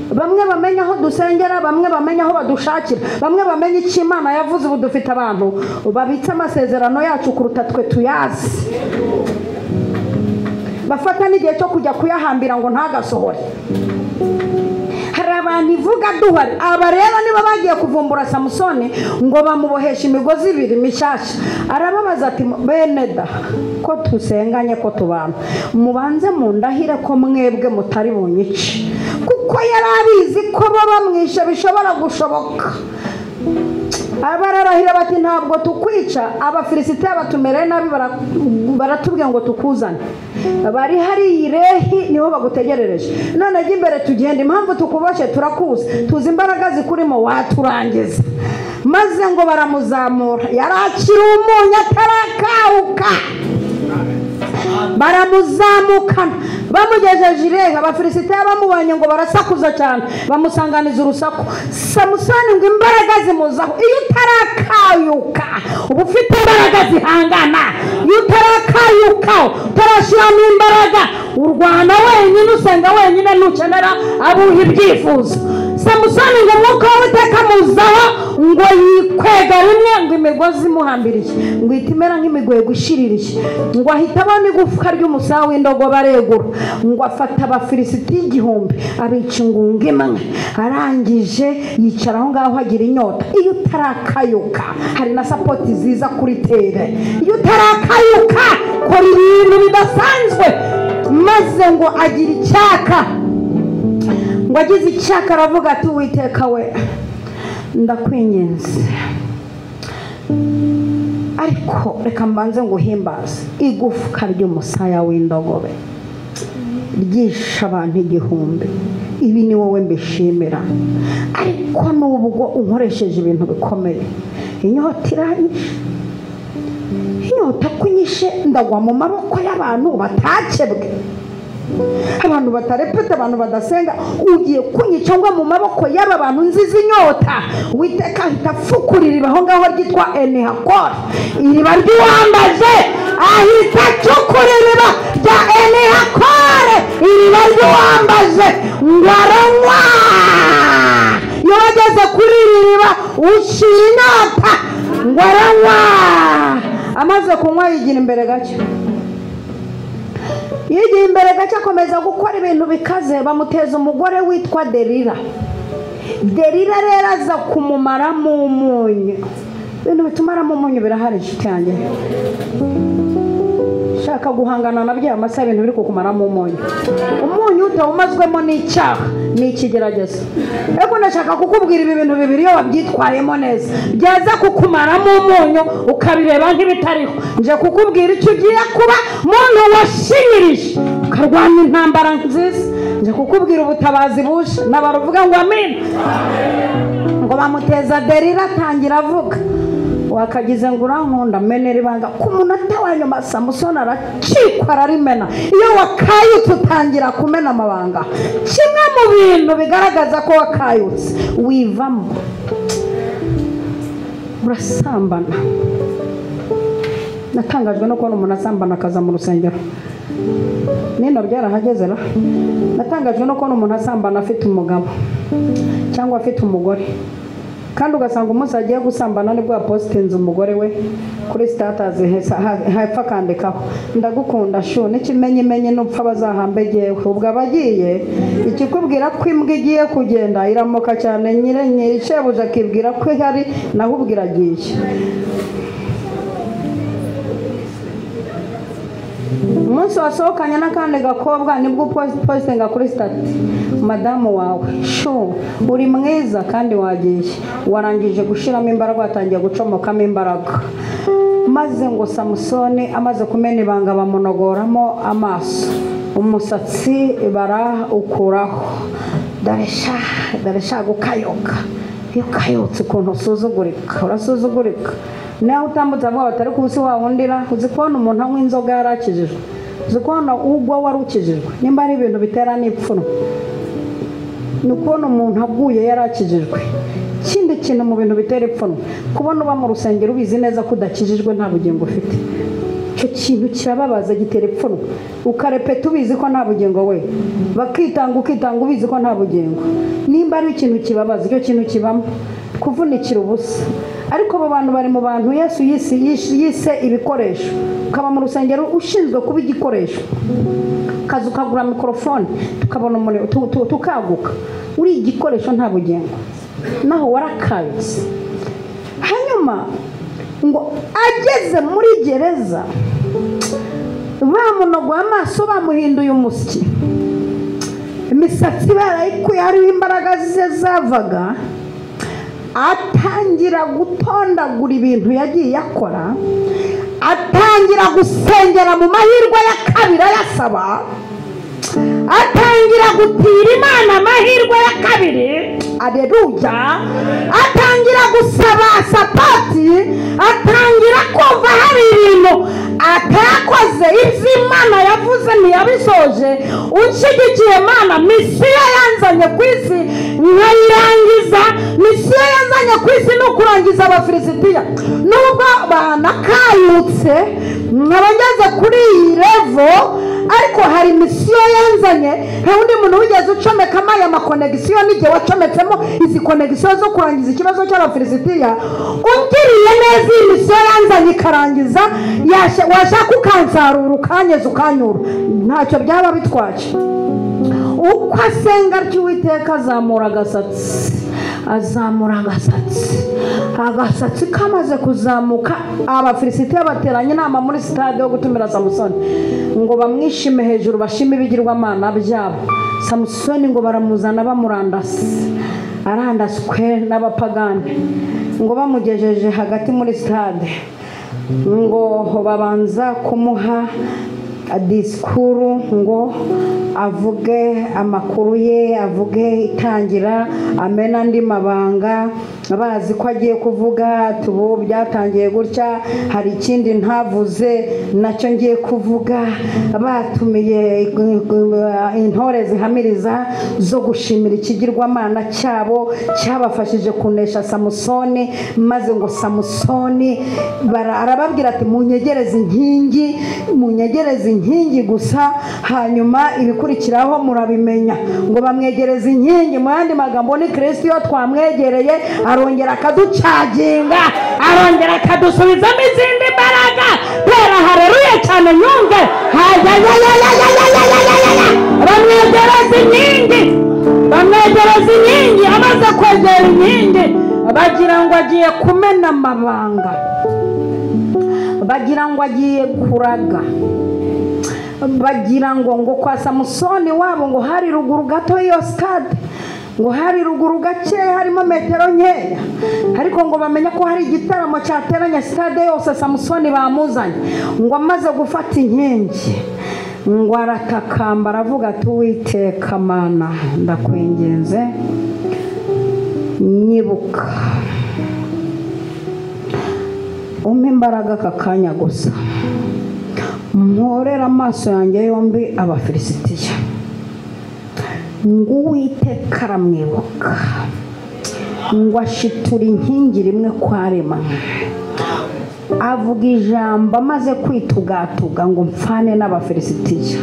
Bamwe bamenya aho dusengera, bamwe bamenya aho badushakira, bamwe bamenya icyo Imana yavuze. Ubu dufite abantu babitse amasezerano yacu kuruta twe tuyazi, bafata n'igihe cyo kujya kuyahambira ngo ntagasohore. Hari abantu ivuga duhari. Aba rero niba bagiye kuvumbura Samusoni ngo bamubohesha imigozi ibiri mishyashya, arababaza ati bene da, ko tusenganye ko tubana, mubanze mundahire ko mwebwe mutari bunyice. Kuko yari abizi ko bamwishe bishobora gushoboka. Abararahira bati ntabwo tukwica, Abafilisitiya batumereye nabi, baratubwiye ngo tukuzane, bari hari irehi niho bagutegerereje, none jya imbere tugende, impamvu tukuboshye turakuzi, tuzi imbaraga zikurimo, waturangiza. Maze ngo baramuzamura, yarakiri umunyu atarakawuka, baramuzamukana bamugejeje irehe. Abafilisitiya bamubonye ngo barasakuza cyane, bamusanganiza urusaku. Samusoni ngo imbaraga zimuzaho. Iyo utarakayuka uba ufite imbaraga zihangana, iyo utarakayuka Utarakayuka, utarashyiramo imbaraga, urwana wenyine, usenga wenyine, ntukenera abuha ibyifuzo. Samusoni ngo umwuka w'Uwiteka amuzaho, ngo yikwega rimwe, ngo imigozi imuhambiriye ngo ihita imera nk'imigwegwe ishiririye, ngo ahita abona igufwa ry'umusaya w'indogobe aregura, ngo afata Abafilisitiya 1000 abica ingunga imwe. Arangije yicara aho ngaho agira inyota. Iyo utarakayuka, hari na sapoti ziza kuri tere. Iyo utarakayuka kora ibintu bidasanzwe. Maze ngo agira icyaka, ngo agize icyaka aravuga ati Uwiteka we ndakwinginze, ariko reka mbanze nguhimbaze. Igufwa ry'umusaya w'indogobe ryishe abantu 1000, ibi ni wowe mbishimira, ariko nubwo unkoresheje ibintu bikomeye, inyota iranyishe, inyota kunyishe, ndagwa mu maboko y'abantu batakebwe, abantu batarepeta, abantu badasenga, ugiye kunyica ngwa mu maboko y'aba bantu nziza inyota. Uwiteka ahita apfukura iriba aho ngaho ryitwa Enihakore, iriba ry'uwambaje. Ahita acukura iriba rya Enihakore, iriba ry'uwambaje, ngo aranywa. Iyo wageze kuri iri riba ushira inyota, ngo aranywa. Amaze kunywa yigira imbere gake, yigiye imbere gake, akomeza gukora ibintu bikaze. Bamuteza umugore witwa Delila. Delila rero aza kumumaramo umunyu. Ibintu bitumaramo umunyu birahari inshuti yanjye. Shaka guhangana nabyo amasaha, ibintu biri kukumaramo umunyu. Umunyu utawumazwemo n'icyaha ni ikigeragezo. Ariko ndashaka kukubwira ibi bintu bibiri, iyo wabyitwayemo neza byaza kukumaramo umunyu ukabireba nk'ibitariho. Nje kukubwira icyo ugiye kuba muntu washinyirije ukarwanya intambara nziza. Nje kukubwira ubutabazi buje, n'abaruvuga ngo amen. Ngo bamuteza Delila, atangira avuga wakagize ngo urankunda, menera ibanga. Ku munota wa nyuma Samusoni aracikwa ararimena. Iyo wakayutse utangira kumena amabanga. Kimwe mu bintu bigaragaza ko wakayutse, wivamo, urasambana. Natangajwe no kubona umuntu asambana akaza mu rusengero. Nino byarahageze ra. Natangajwe no kubona umuntu asambana afite umugabo cyangwa afite umugore, kandi ugasanga umunsi agiye gusambana nibwo yapositinze umugore we kuri status, hepfo akandikaho ndagukunda shu, n'ikimenyimenyi nupfa bazahambe jyewe. Ubwo abagiye ikikubwira ko imbwa igiye kugenda iramoka cyane, nyire shebuja akibwira ko ihari, naho ubwo iragiye. Umunsi wasohokanye n'akandi gakobwa nibwo upositinga kuri stati madamu wawe shu uri mwiza kandi wagiye, warangije gushiramo imbaraga, watangiye gucomokamo imbaraga. Maze ngo Samusoni amaze kumena ibanga bamunogoramo amaso, umusatsi barawukuraho. Dore sha gukayoka. Iyo ukayotse ukuntu usuzugurika, urasuzugurika. Naho utambutse avuga batari kubusi wa wundira. Uzi kubona umuntu anywa inzoga yarakijijwe, uzi kubona ugwa warukijijwe. Nimba ari ibintu bitera n'ipfunwe ni ukubona umuntu aguye yarakijijwe. Ikindi kintu mu bintu bitera ipfunwe, kubona uba mu rusengero ubizi neza ko udakijijwe, nta bugingo ufite. Icyo kintu kirababaza, gitera ipfunwe. Ukarepeta ubizi ko nta bugingo we, bakitanga ukitanga ubizi ko nta bugingo. Nimba ari ikintu kibabaza, icyo kintu kibamo kuvunikira ubusa. Ariko abo bantu bari mu bantu Yesu yise ibikoresho. Ukaba mu rusengero ushinzwe kuba igikoresho, ukaza ukagura mikorofone tukabona umuriro tukaguka, uri igikoresho nta bugingo, naho warakayutse. Hanyuma ngo ageze muri gereza bamunogoye amaso, bamuhinduye umusyi, imisatsi barayikuye, hariho imbaraga ze zavaga. Atangira gutondagura ibintu yagiye akora, atangira gusengera mu mahirwe ya kabiri ayasaba, atangira gutira Imana amahirwe ya kabiri, aleluya. Atangira gusaba sapati, atangira kumva hari ibintu atakoze, ibyo Imana yavuze ntiyabisoje. Unshigikiye Mana, misiyo yanzanye ku isi nkayirangiza. Misiyo yanzanye ku isi ni ukurangiza Abafilisitiya. Nubwo banakayutse nkaba ngeze kuri iyi yanzanye, nta wundi muntu wigeze ucomekamo aya makonegisiyo n'igihe wacometsemo izi konegisiyo zo kurangiza ikibazo cy'Abafilisitiya. Ungiriye neza iyi misiyo yanzanye ikarangiza, washaka ukansarura ukanyeza ukanyura, ntacyo byaba bitwaje. Uko asenga atyo Uwiteka azamura agasatsi, azamura agasatsi, agasatsi kamaze kuzamuka, Abafilisitiya bateranye inama muri sitade yo gutumira Samusoni ngo bamwishime hejuru, bashime ibigirwamana byabo. Samusoni ngo baramuzana bamurandase, arandaswe n'abapagani, ngo bamugejeje hagati muri sitade, ngo babanza kumuha disikuru ngo avuge amakuru ye, avuge itangira, amena andi mabanga, bazi ko agiye kuvuga tubu byatangiye gutya, hari ikindi ntavuze nacyo ngiye kuvuga. Batumiye intore zihamiriza zo gushimira ikigirwamana cyabo cyabafashije kunesha Samusoni, maze ngo Samusoni arababwira ati munyegereze inkingi, munyegereze inkingi gusa, hanyuma ibikurikiraho murabimenya. Ngo bamwegereze inkingi, mu yandi magambo ni Kristo iyo twamwegereye arongera akaducaginga, arongera akadusubizamo izindi mbaraga. Tera haleluya cyane nyumve. Bamwegereza inkingi, bamwegereza inkingi. Amaze kwegera inkingi bagira ngo agiye kumena amabanga, bagira ngo agiye kuraga, bagira ngo kwa Samusoni wabo ngo hari ruguru gato iyo stade, ngo hari ruguru gake harimo metero nkeya, ariko ngo bamenya ko hari igitaramo cyateranye stade yose, Samusoni bamuzanye. Ngo amaze gufata inkingi ngo aratakamba aravuga ati Uwiteka Mana ndakwinginze nyibuka, umpe imbaraga aka kanya gusa, mporera amaso yanjye yombi Abafilisitiya. Ngo Uwiteka aramwibuka, ngo ashitura inkingi rimwe kwa rimwe, avuga ijambo amaze kwitugatuga ngo mfane n'Abafilisitiya.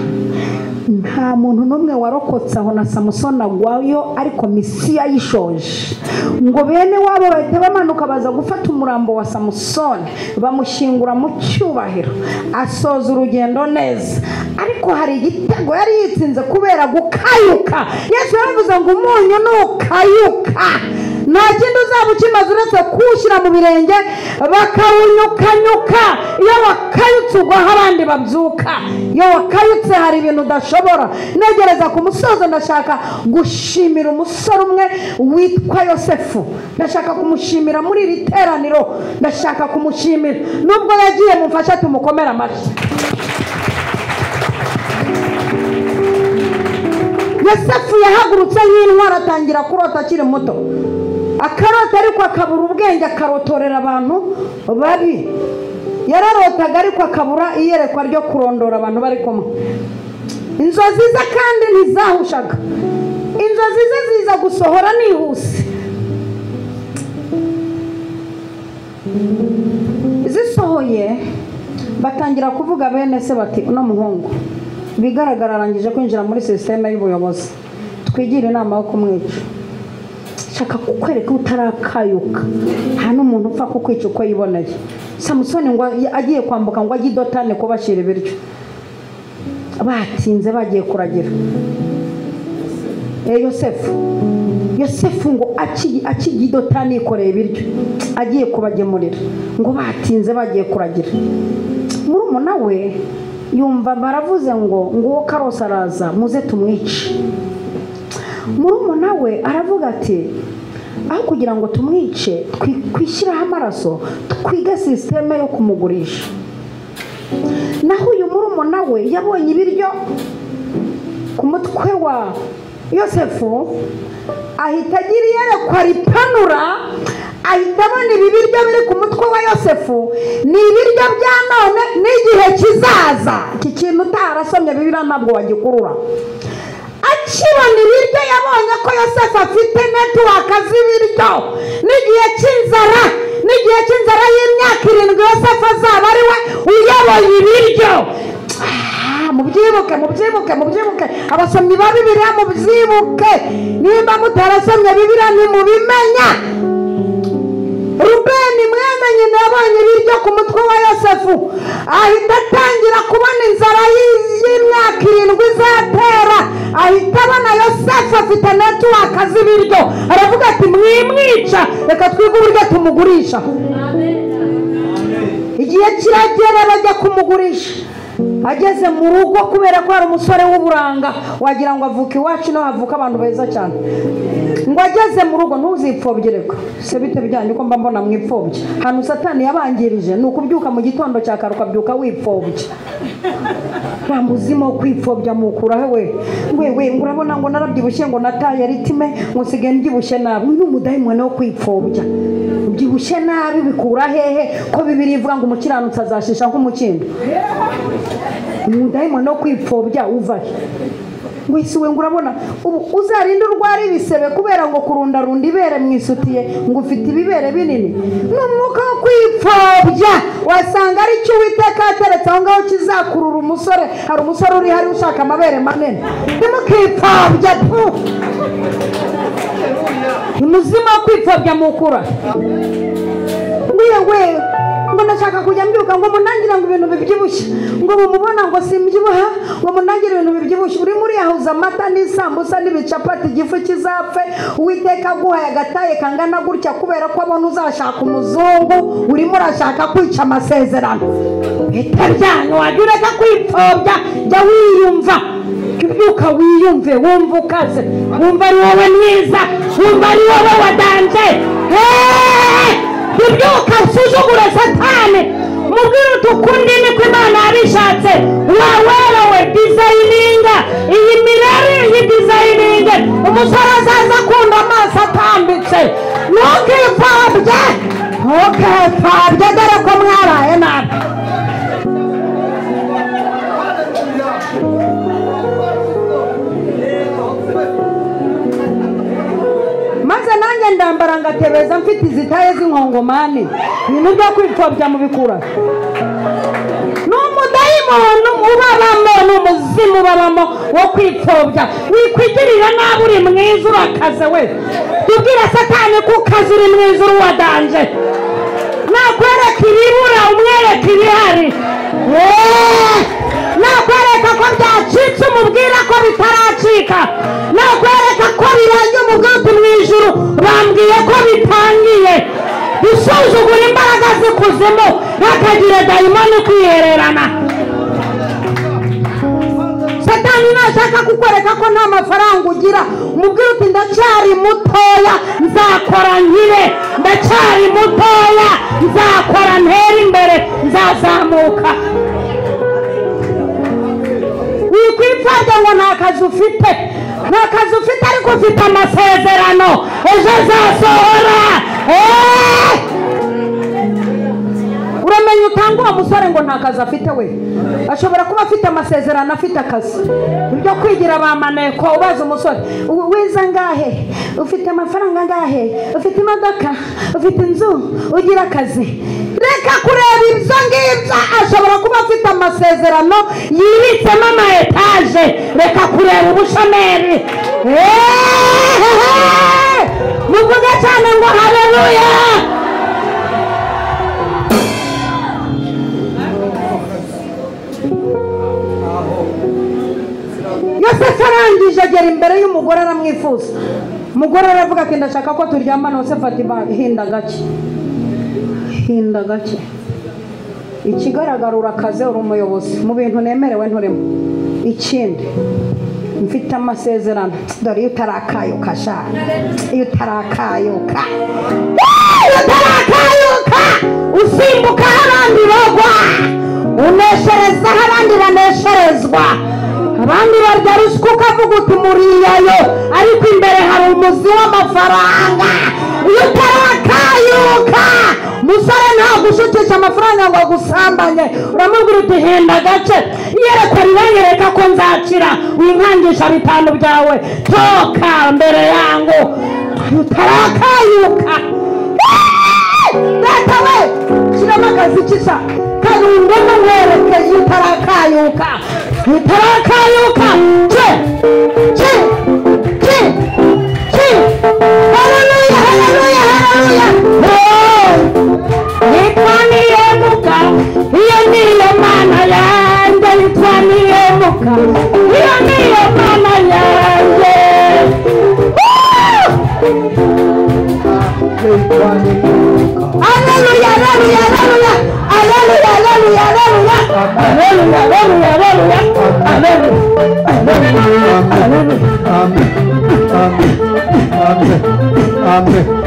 Nta muntu n'umwe warokotse aho na Samusoni agwayo, ariko misiya yishoje. Ngo bene wabo bahita bamanuka baza gufata umurambo wa Samusoni bamushyingura mu cyubahiro, asoza urugendo neza. Ariko hari igitego yari yitsinze kubera gukayuka. Yesu yaravuze ngo umunyu nukayuka nta kindi uzaba ukimaze uretse kuwushyira mu birenge bakawunyukanyuka. Iyo wakayutse ugwaho abandi babyuka, iyo wakayutse hari ibintu udashobora. Negereza ku musozo, ndashaka gushimira umusore umwe witwa Yosefu. Ndashaka kumushimira muri iri teraniro, ndashaka kumushimira nubwo yagiye, mumfashe tumukomere amashyi. Yosefu yahagurutse nk'intwari atangira kurota akiri muto, akarota ariko akabura ubwenge, akarotorera abantu babi. Yararotaga ariko akabura iyerekwa ryo kurondora abantu bari kumwe. Inzozi ze kandi ntizahushaga, inzozi ze ziza gusohora nihuse. Zisohoye batangira kuvuga bene se bati uno muhungu bigaragara arangije kwinjira muri sisiteme y'ubuyobozi, twigira inama yo kumwica. Shaka kukwereka utarakayuka, nta n'umuntu upfa kukwica uko yiboneye. Samusoni ngo agiye kwambuka ngo ajye i Dotani kubashyira ibiryo, batinze bagiye kuragira. Yosefu ngo akijya i Dotani yikoreye ibiryo agiye kubagemurira, ngo batinze bagiye kuragira. Murumuna we yumva baravuze ngo nguwo Karose araza muze tumwice. Murumuna we aravuga ati aho kugira ngo tumwice twishyiraho amaraso, twige sisiteme yo kumugurisha. Naho uyu murumuna we yabonye ibiryo ku mutwe wa Yosefu, ahita agira iyerekwa ripanura, ahita abona ibi biryo biri ku mutwe wa Yosefu ni ibiryo bya none n'igihe kizaza. Iki kintu utarasomye Bibiliya ntabwo wagikurura. Akibona ibiryo yabonye ko Yosefu afite netiwaka z'ibiryo n'igihe cy'inzara, n'igihe cy'inzara y'imyaka 7 Yosefu azaba ari we uyoboye ibiryo. Mubyibuke. Mubyibuke, mubyibuke, mubyibuke, abasomyi ba Bibiliya mubyibuke. Nimba mutarasomye Bibiliya ntimubimenya. Rubeni mwene nyina yabonye ibiryo ku mutwe wa Yosefu, ahita atangira kubona inzara y'imyaka 7 izatera. Ahita abona Yosefu afite netiwaka z'ibiryo, aravuga ati mwimwica, reka twige uburyo tumugurisha. Igihe kiragera bajya kumugurisha. Ageze mu rugo, kubera ko hari umusore w'uburanga wagira ngo avuka iwacu, no havuka abantu beza cyane. Ngo ageze mu rugo, ntuzipfobye reka se bite byanyu ko mba mbona mwipfobye. Hano Satani yabangirije ni ukubyuka mu gitondo cya kare ukabyuka wipfobye. Nta muzima wo kwipfobya mukura we we ngo urabona ngo narabyibushye, ngo nataye ritime, ngo nsigaye mbyibushye nabi. Ni umudayimoni wo kwipfobya. Ubyibushye nabi bikura hehe ko Bibiliya ivuga ngo umukiranutsi azashisha nk'umukindo? Umudayimoni wo kwipfobya uva he? Ngo isi we ngo urabona ubu uzarinde urwara ibisebe kubera ngo kurundarunda ibere mu isutiye, ngo ufite ibibere binini. Ni umwuka wo kwipfobya. Wasanga ari cyo Uwiteka yateretse aho ngaho kizakurura umusore. Hari umusore uri hari ushaka amabere manini. Ntimukipfobye pu. Umuzima wo kwipfobya mukura. Ngwiye we ngo ndashaka kujya mbyuka ngo munangira ngo ibintu bibyibushye, ngo mumubona ngo simbyibuha, ngo munangira ibintu bibyibushye. Uri muri yahuza amata n'isambusa n'ibicapati, igifu kizapfe. Uwiteka aguhaye agataye kangana gutya kubera ko abona uzashaka umuzungu, urimo urashaka kwica amasezerano. Bite byanyu, wajya ureka kwipfobya, jya wiyumva. Ubyuka wiyumve, wumva ukaze, wumva ari wowe mwiza, wumva ari wowe wadanje. Ubyuka usuzugure Satani, mubwire uti ukundi niko Imana yabishatse. Wawerewe dizayininga iyi mirari, iyi dizayininge umusore azaza akunda amaso atambitse. Ntukipfobye, ntukipfobye, dore ko mwaraye nabi. Maze nanjye ndambara ngatebeza mfite izitaye z'inkongomani. Ibintu byo kwipfobya mubikura. Ni umudayimoni ubabamo, ni umuzimu ubabamo wo kwipfobya. Wikwigirira nabi, uri mwiza urakaze we. Tubwire Satani ko ukaze, uri mwiza, uri uwadanje. Nakwereka ibibura umwereka ibihari. Nakwereka ko byacitse umubwira ko bitaracika. Nakwereka ko birangiye umubwira uti mu ijuru bambwiye ko bitangiye. Usuzugura imbaraga z'ikuzimu, ntakagira dayimoni kwihererana. Satani nashaka kukwereka ko nta mafaranga ugira, umubwira uti ndacyari mutoya nzakora nkire, ndacyari mutoya nzakora ntere imbere, nzazamuka. Wikwipfobya ngo nta kazi ufite, nta kazi ufite ariko ufite amasezerano ejo azasohora. Uramenye utanga uwo musore ngo nta kazi afite, we ashobora kuba afite amasezerano, afite akazi. Ibyo kwigira ba maneko ubaza umusore wize angahe, ufite amafaranga angahe, ufite imodoka, ufite inzu, ugira akazi. Reka kureba ibyo ngibyo, ashobora kuba afite amasezerano yibitsemo ama etaje. Reka kureba ubushomeri. Muvuge cyane ngo haleluya. Yosefu arangije agera imbere y'umugore aramwifuza. Umugore aravuga ati ndashaka ko turyamana. Yosefu ati hinda gake, hinda gake. Ikigaragara urakaze, uri umuyobozi mu bintu nemerewe nturimo. Ikindi mfite amasezerano. Dore iyo utarakayuka sha, iyo utarakayuka, iyo utarakayuka usimbuka aho abandi bagwa, uneshereza aho abandi banesherezwa. Abandi barya ruswa ukavuga uti muriyayo, ariko imbere hari umuzi w'amafaranga. Iyo utarakayuka musore ntabwo ushukisha amafaranga ngo agusambanye, uramubwira uti henda gace, iyerekwa riranyereka ko nzakira, winkangisha 5 byawe, toka mbere yangu. Utarakayuka data we, shyiramo akazi kisa karungo nkwereke. Iyo utarakayuka Utarakayuka. Che che che che. Haleluya, haleluya, haleluya. Yitwa Niyemuka, iyo niyo Mana yanjye. Yitwa Niyemuka, iyo niyo Mana yanjye. Haleluya, haleluya, haleluya. Haleluya, haleluya, haleluya. Haleluya, haleluya, haleluya. Haleluya, haleluya. Amen. Amen. Amen. Amen. Amen. Amen. Amen. Amen. Amen.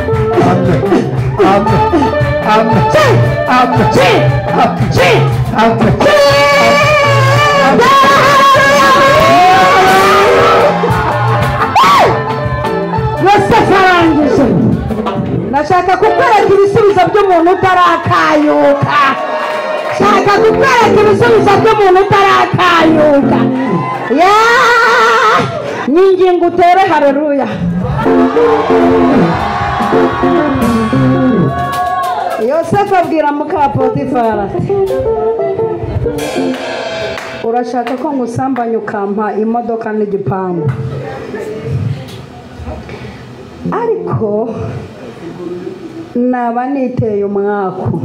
Yosefu arangije. Ndashaka kukwereka ibisubizo by'umuntu utarakayuka. Shaka kukwereka ibisubizo by'umuntu utarakayuka. Ya nyingingo utere haleluya. Yosefu abwira muka Potifari ati, urashaka ko ngusambanya ukampa imodoka n'igipangu, ariko naba niteye umwaku,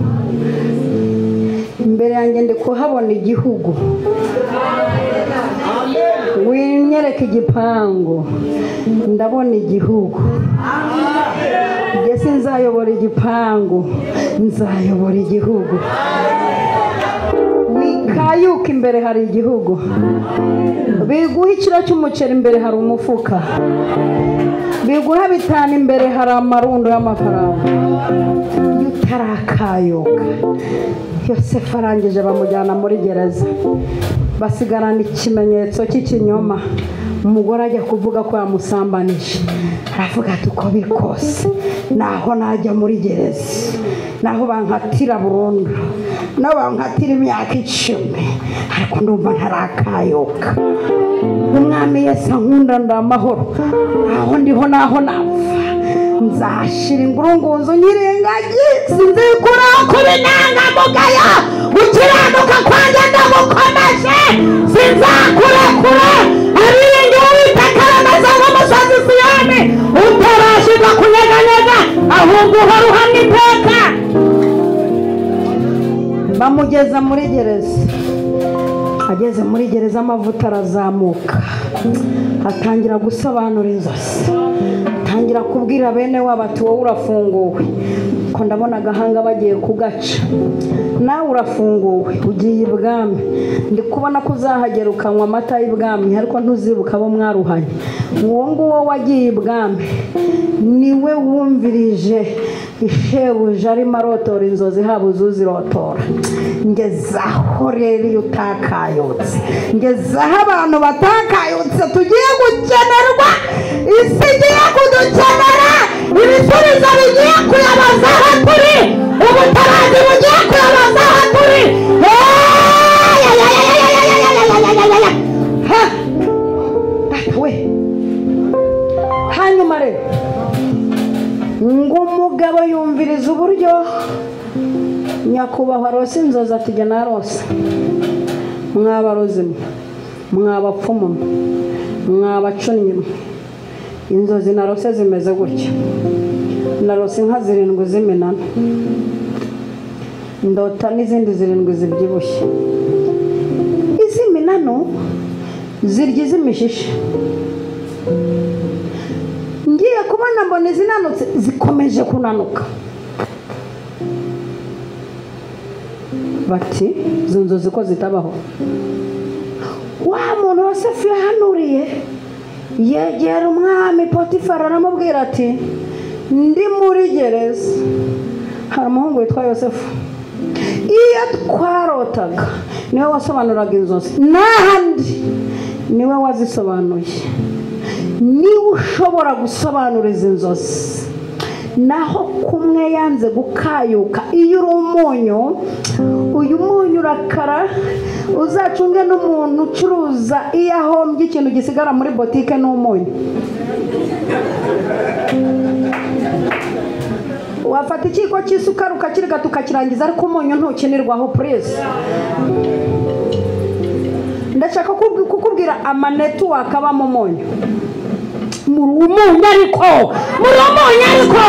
imbere yanjye ndi kuhabona igihugu, winyereka igipangu ndabona igihugu, njye sinzayobora igipangu, nzayobora igihugu. Wikayuka imbere hari igihugu, biguha ikiro cy'umuceri imbere hari umufuka, biguha 5 imbere hari amarundo y'amafaranga. Iyo utarakayuka. Yosefu arangije bamujyana muri gereza, basigarana ikimenyetso cy'ikinyoma. Umugore ajya kuvuga ko yamusambanije, aravuga ati uko biri kose naho najya muri gereza, naho bankatira burundu, naho bankatira imyaka 10, ariko ndumva ntarakayuka. Umwami Yesu ankunda ndamahoro, aho ndiho naho napfa nzashira ingurungunzu nyirengagiza, sinzikuraho kuba intangamugayo, gukiranuka kwanjye ndagukomeje, sinzakurekura. Abiringira Uwiteka bameze nk'umusozi Siyoni utarashirwa kunyeganyega, ahubwo uhora uhamya iteka. Bamugeza muri gereza. Ageze muri gereza amavuta arazamuka, atangira gusobanura inzozi, atangira kubwira bene wabo ati wowe urafunguwe, ko ndabona agahanga bagiye kugaca, nawe urafunguwe ugiye ibwami, ndi kubona ko uzahagera ukanywa amata y'ibwami, ariko ntuzibuka abo mwaruhanye. Uwo nguwo wagiye ibwami niwe wumvirije ishebuja arimo arotora inzozi, habuze uzirotora. Ngezaho rero iyo utakayutse, ngezaho abantu batakayutse, tugiye gukenerwa, isi igiye kudukenera, ibisubizo bigiye kuyabaza aho turi, ubutabazi bugiye kuyabaza aho turi. We hanyuma rero ngo umugabo yumviriza uburyo nyakubahwa arose inzozi ati jya narose, mwabarozi mwe, mwabapfumu mwe, mwabacunnyi mwe, inzozi narose zimeze gutya. Narose inka 7 z'iminana, ndota n'izindi 7 zibyibushye. Iz'iminano zirya iz'imishishe, ngiye kubona mbona izinanutse zikomeje kunanuka. Bati izo nzozi ko zitabaho. Wa muntu Yosefu yahanuriye yegera umwami Potifari aramubwira ati ndi muri gereza, hari umuhungu witwa Yosefu, iyo twarotaga niwe wasobanuraga inzozi, n'ahandi niwe wazisobanuye, niwe ushobora gusobanura izi nzozi. Naho kumwe yanze gukayuka, iyo uri umunyu, uyu munyu urakara, uzacunge n'umuntu ucuruza iyo ahombye ikintu gisigara muri botike n'umunyu. Wafata ikiko cy'isukari ukakirigata ukakirangiza, ariko umunyu ntukinirwaho please. Ndashaka kukubwira amanetwork aba mu munyu. Muri umunyu ariko, muri umunyu ariko,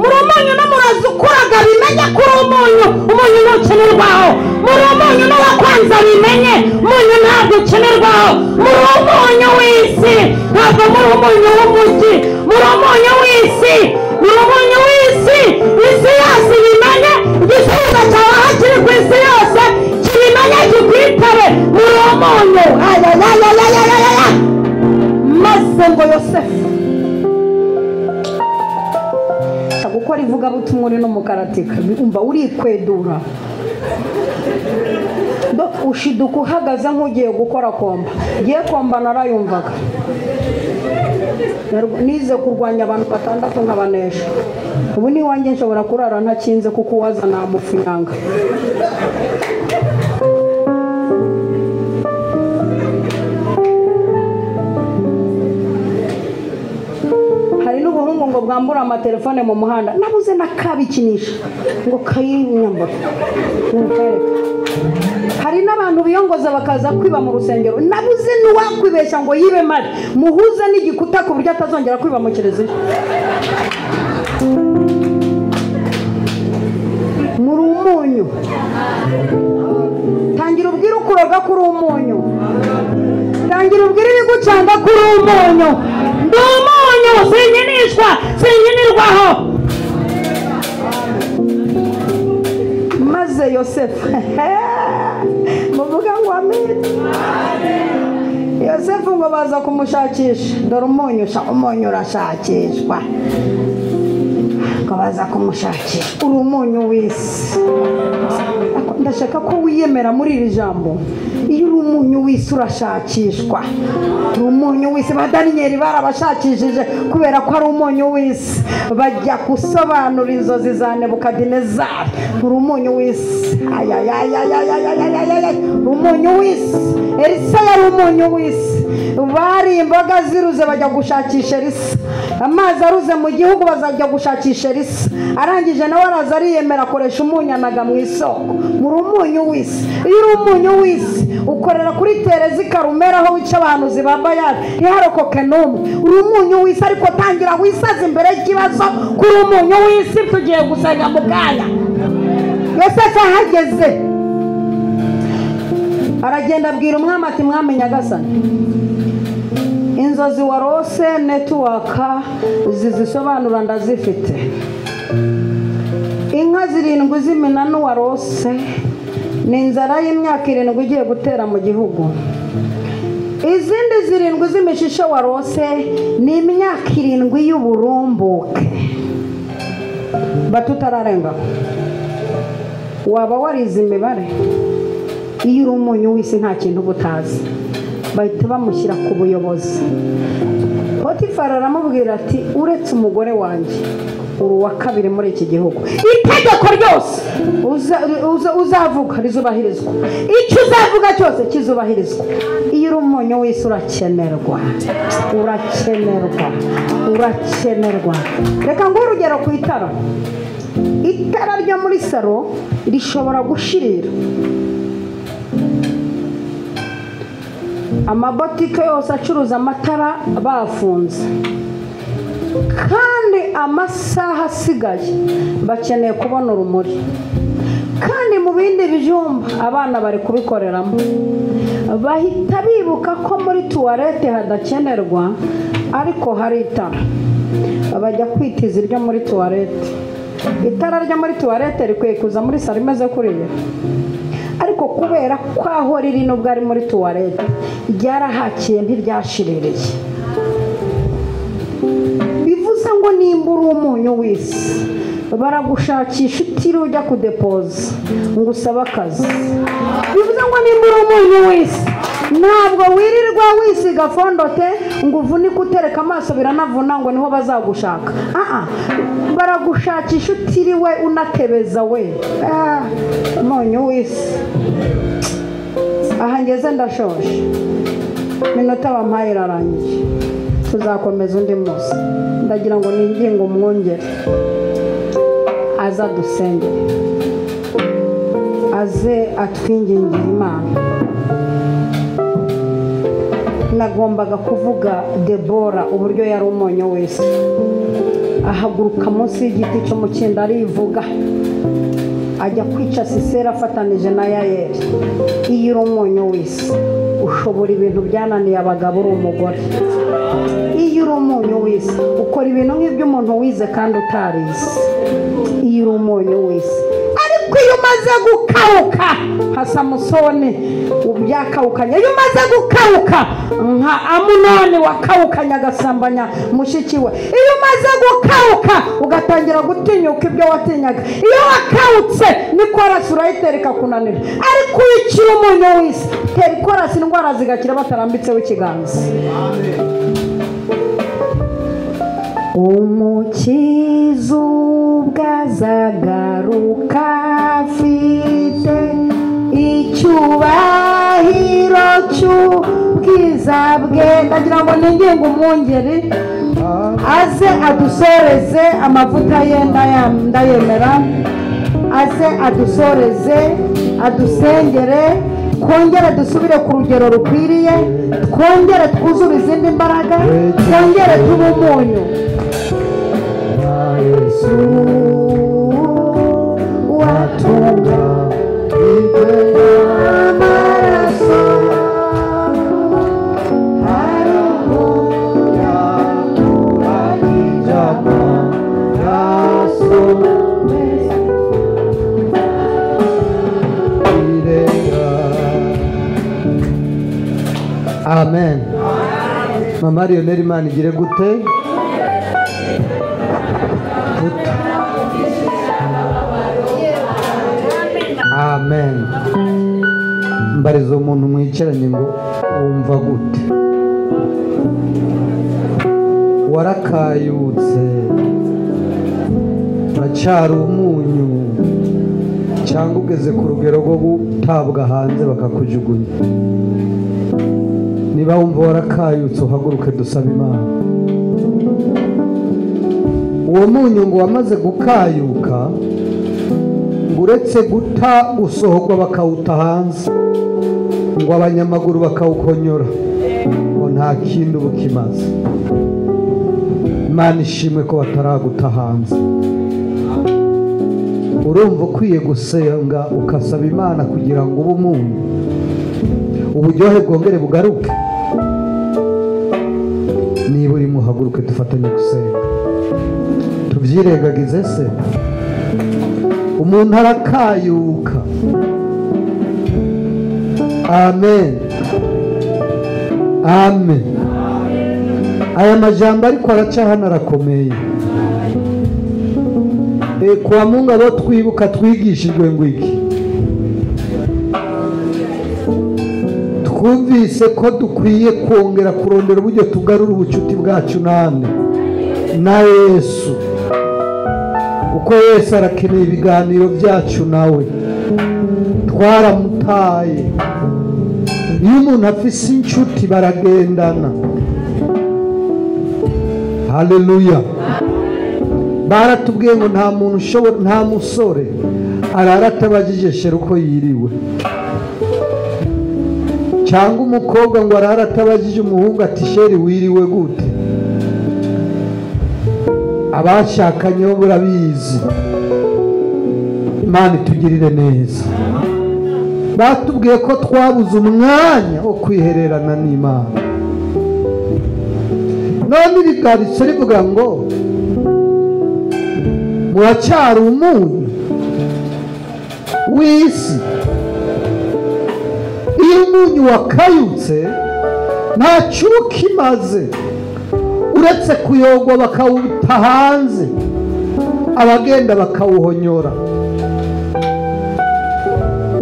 muri umunyu n'umurazi ukuraga bimenye kuri umunyu, umunyu ntukenerwaho. Muri umunyu n'uwakwanza bimenye, umunyu ntabwo ukenerwaho. Muri umunyu w'isi, ntabwo muri umunyu w'umujyi, muri umunyu w'isi, muri umunyu w'isi, isi yose bimenye, igisubizo cyawe aho kiri ku isi yose kibimenye kikwitabe. Muri umunyu, ayayayayayayaya. Maze ngo Yosefu gukora ivugabutumwa uri n'umukaratika, umva urikwedura, ushiduka uhagaze nk'ugiye gukora komba. Ngiye komba narayumvaga, nize kurwanya abantu 6 nkabanesha. Ubu ni wanjye nshobora kurara ntakinze kuko uwaza namufunyanga. Hari n'ubuhungu ngo bwambura amatelefone mu muhanda, nabuze nakabikinisha ngo kayinyambura. Hari n'abantu biyongoza bakaza kwiba mu rusengero, nabuze n'uwakwibeshya ngo yibe mari, muhuze n'igikuta ku buryo atazongera kwiba mu kiliziya. Muri umunyu, tangira ubwire ukuroga kuri umunyu, tangira ubwire ibigucanga kuri umunyu. Ndi umunyu, sinkinishwa, sinkinirwaho. Maze Yosefu muvuga ngo amen. Yosefu ngo baza kumushakisha, dore umunyu, umunyu urashakishwa, ngo baza kumushakisha. Uri umunyu w'isi. Ndashaka ko wiyemera muri iri jambo. Iyo uri umunyu w'isi urashakishwa. Uri umunyu w'isi. Ba Daniyeli barabashakishije kubera ko ari umunyu w'isi, bajya gusobanura inzozi za Nebukadinezari. Uri umunyu w'isi. Ayayayayayayayayay. Uri umunyu w'isi. Elisa yari umunyu w'isi. Bari imboga ziruze bajya gushakisha Elisa. Amazi aruze mu gihugu bazajya gushakisha Elisa. Arangije nawe araza ariyemera akoresha umunyu anaga mu isoko. Muri umunyu w'isi. Iyo uri umunyu w'isi ukorera kuri Terezi Karumera aho wica abahanuzi ba Bayali ntiharokoke n'umwe. Uri umunyu w'isi, ariko tangira wisaze imbere y'ikibazo kuri umunyu w'isi. Tugiye gusenga mu kanya. Yosefu ahageze aragenda abwira umwami ati: mwami nyagasani, inzozi warose network zizisobanura ndazifite. Inka 7 z'iminanu warose ni inzara y'imyaka 7 igiye gutera mu gihugu. Izindi 7 z'imishisho warose ni imyaka 7 y'uburumbuke. Batutararenga waba warize imibare. Iyo uri umunyu w'isi nta kintu ubutazi. Bahita bamushyira ku buyobozi. Potifari aramubwira ati: uretse umugore wanjye uri uwa kabiri muri iki gihugu, itegeko ryose uzavuga rizubahirizwa, icyo uzavuga cyose kizubahirizwa. Iyo uri umunyu w'isi urakenerwa, urakenerwa, urakenerwa. Reka nguhe urugero ku itara. Itara ryo muri salo rishobora gushirira. Amabotike yose acuruza amatara bafunze, kandi amasaha asigaye bakeneye kubona urumuri, kandi mu bindi byumba abana bari kubikoreramo. Bahita bibuka ko muri tuwarete hadakenerwa ariko hari itara, bajya kwitiza iryo muri tuwarete. Itara ryo muri tuwarete rikwiye kuza muri salo imeze kuriya, ariko kubera ko aho riri nubwo ari muri tuwarete ryarahakiye ntiryashiririye. Bivuze ngo nimba uri umunyu w'isi baragushakisha utiriwe ujya kudepoza ngo usabe akazi. Bivuze ngo nimba uri umunyu w'isi ntabwo wirirwa wisiga fondote ngo uvunike utereka amaso biranavuna ngo niho bazagushaka. Baragushakisha utiriwe unatebeza we. Umunyu w'isi. Aha ngeze ndashoje, minota bampaye irarangiye, tuzakomeza undi munsi. Ndagira ngo ningingo umwungere aza dusengere, Aze atwingingira Imana. Nagombaga kuvuga Debora uburyo yari umunyu wese, ahaguruka munsi y'igiti cy'umukindo arivuga, ajya kwica Sisera afatanije na Yayeli. Iyo uri umunyu wese ushobora ibintu byananiye abagabo uri umugore. Iyo uri umunyu wese ukora ibintu nk'iby'umuntu wize kandi utarize. Iyo uri umunyu wese. Ariko iyo umaze gukawuka nka Samusoni ubyakawukanye, iyo umaze gukawuka nka Amunoni wakawukanye agasambanya mushiki we, iyo umaze gukawuka ugatangira gutinyuka ibyo watinyaga, iyo wakawutse n'ikorasi urayitera ikakunanira. Ariko iyo ukiri umunyu w'isi tera ikorasi indwara zigakira batarambitseho ikiganza. Umukiza ubwo azagaruka afite icyubahiro cy'ubwiza bwe. Ndagira ngo ninginge umwungeri aze adusoreze amavuta ye, ndayemera, aze adusoreze, adusengere, twongere dusubire ku rugero rukwiriye, twongere twuzure izindi mbaraga, twongere tube umunyu. Yesu watunga amaraso haruhuya turagijana raso irenga. Amen. Mama Lionel, Imana igire gute? Amen. Mbariza umuntu mwicaranye ngo wumva gute? Warakayutse, uracyari umunyu, cyangwa ugeze ku rugero rwo gutabwa hanze bakakujugunya? Niba wumva warakayutse uhaguruke dusabe Imana. Uwo munyu ngo wamaze gukayuka, uretse guta gusohorwa bakawuta hanze, ngo abanyamaguru bakawukonyora, ngo nta kindi uba ukimaze. Imana ishimwe ko bataraguta hanze. Urumva ukwiye gusenga ukasaba Imana kugira ngo ube umunyu, uburyohe bwongere bugaruke. Niba urimo uhaguruke dufatanye gusenga. Tubyirengagize se? Umuntu arakayuka. Amen. Amen. Aya majambo ariko araca hano arakomeye. Kwa Mungu abo twibuka twigishijwe ngo iki? Twumvise ko dukwiye kongera kurondera uburyo tugarura ubucuti bwacu nande na Yesu, kuko Yesu arakeneye ibiganiro byacu nawe. Twaramutaye. Iyo umuntu afise inshuti baragendana. Haleluya. Baratubwiye ngo nta muntu ushobora, nta musore arara atabajije shere uko yiriwe, cyangwa umukobwa ngo arara atabajije umuhungu ati sheri wiriwe gute. Abashakanye bo burabizi. Imana itugirire neza. Batubwiye ko twabuze umwanya wo kwihererana n'Imana. None bigaritse rivuga ngo muracyari umunyu w'isi. Iyo umunyu wakayutse ntacyo ukimaze, uretse kuyogwa bakawuta hanze, abagenda bakawuhonyora.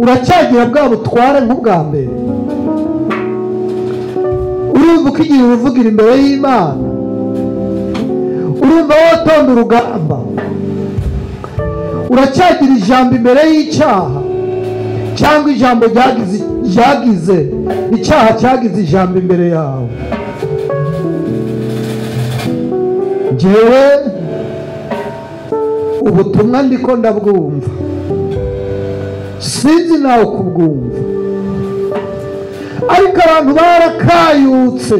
Uracyagira bwa butware nk'ubwa mbere. Urumva ukigira uruvugira imbere y'Imana, urumva wotonda urugamba. Uracyagira ijambo imbere y'icyaha, cyangwa ijambo ryagize icyaha cyagize ijambo imbere yawe. Njyewe ubutumwa ndiko ndabwumva, Sinzi nawe kubwumva, ariko abantu barakayutse,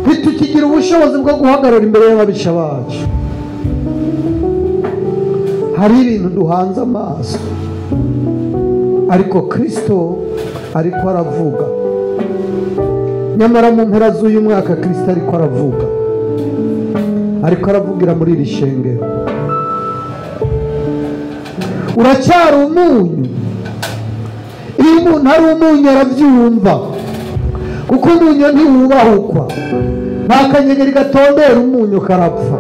ntitukigira ubushobozi bwo guhagarara imbere y'ababisha bacu. Hari ibintu duhanze amaso, ariko Kristo ariko aravuga. Nyamara mu mpera z'uyu mwaka Kristo ariko aravuga, ariko aravugira muri iri shengero. Uracyari umunyu. Iyo umuntu ari umunyu arabyumva, kuko umunyu ntiwubahukwa. Nta kanyegeri gatondera umunyu karapfa.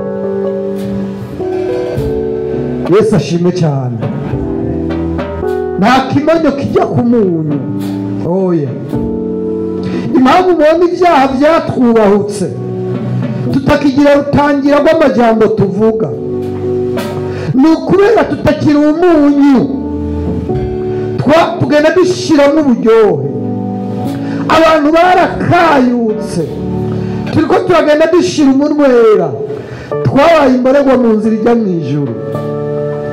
Yesu ashimwe cyane. Nta kimonyo kijya ku munyu. Oya, impamvu ubona ibyaha byatwubahutse tutakigira rutangira rw'amajambo tuvuga, ni ukubera tutakiri umunyu. Tugenda dushyiramo uburyohe. Abantu barakayutse, turiko turagenda dushyira umunwera. Twabaye imborerwa mu nzira ijya mu ijuru,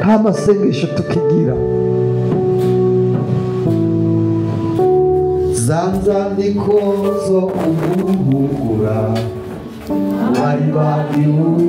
nta masengesho tukigira. Za nzandiko zo kuguhugura bari bagiwe.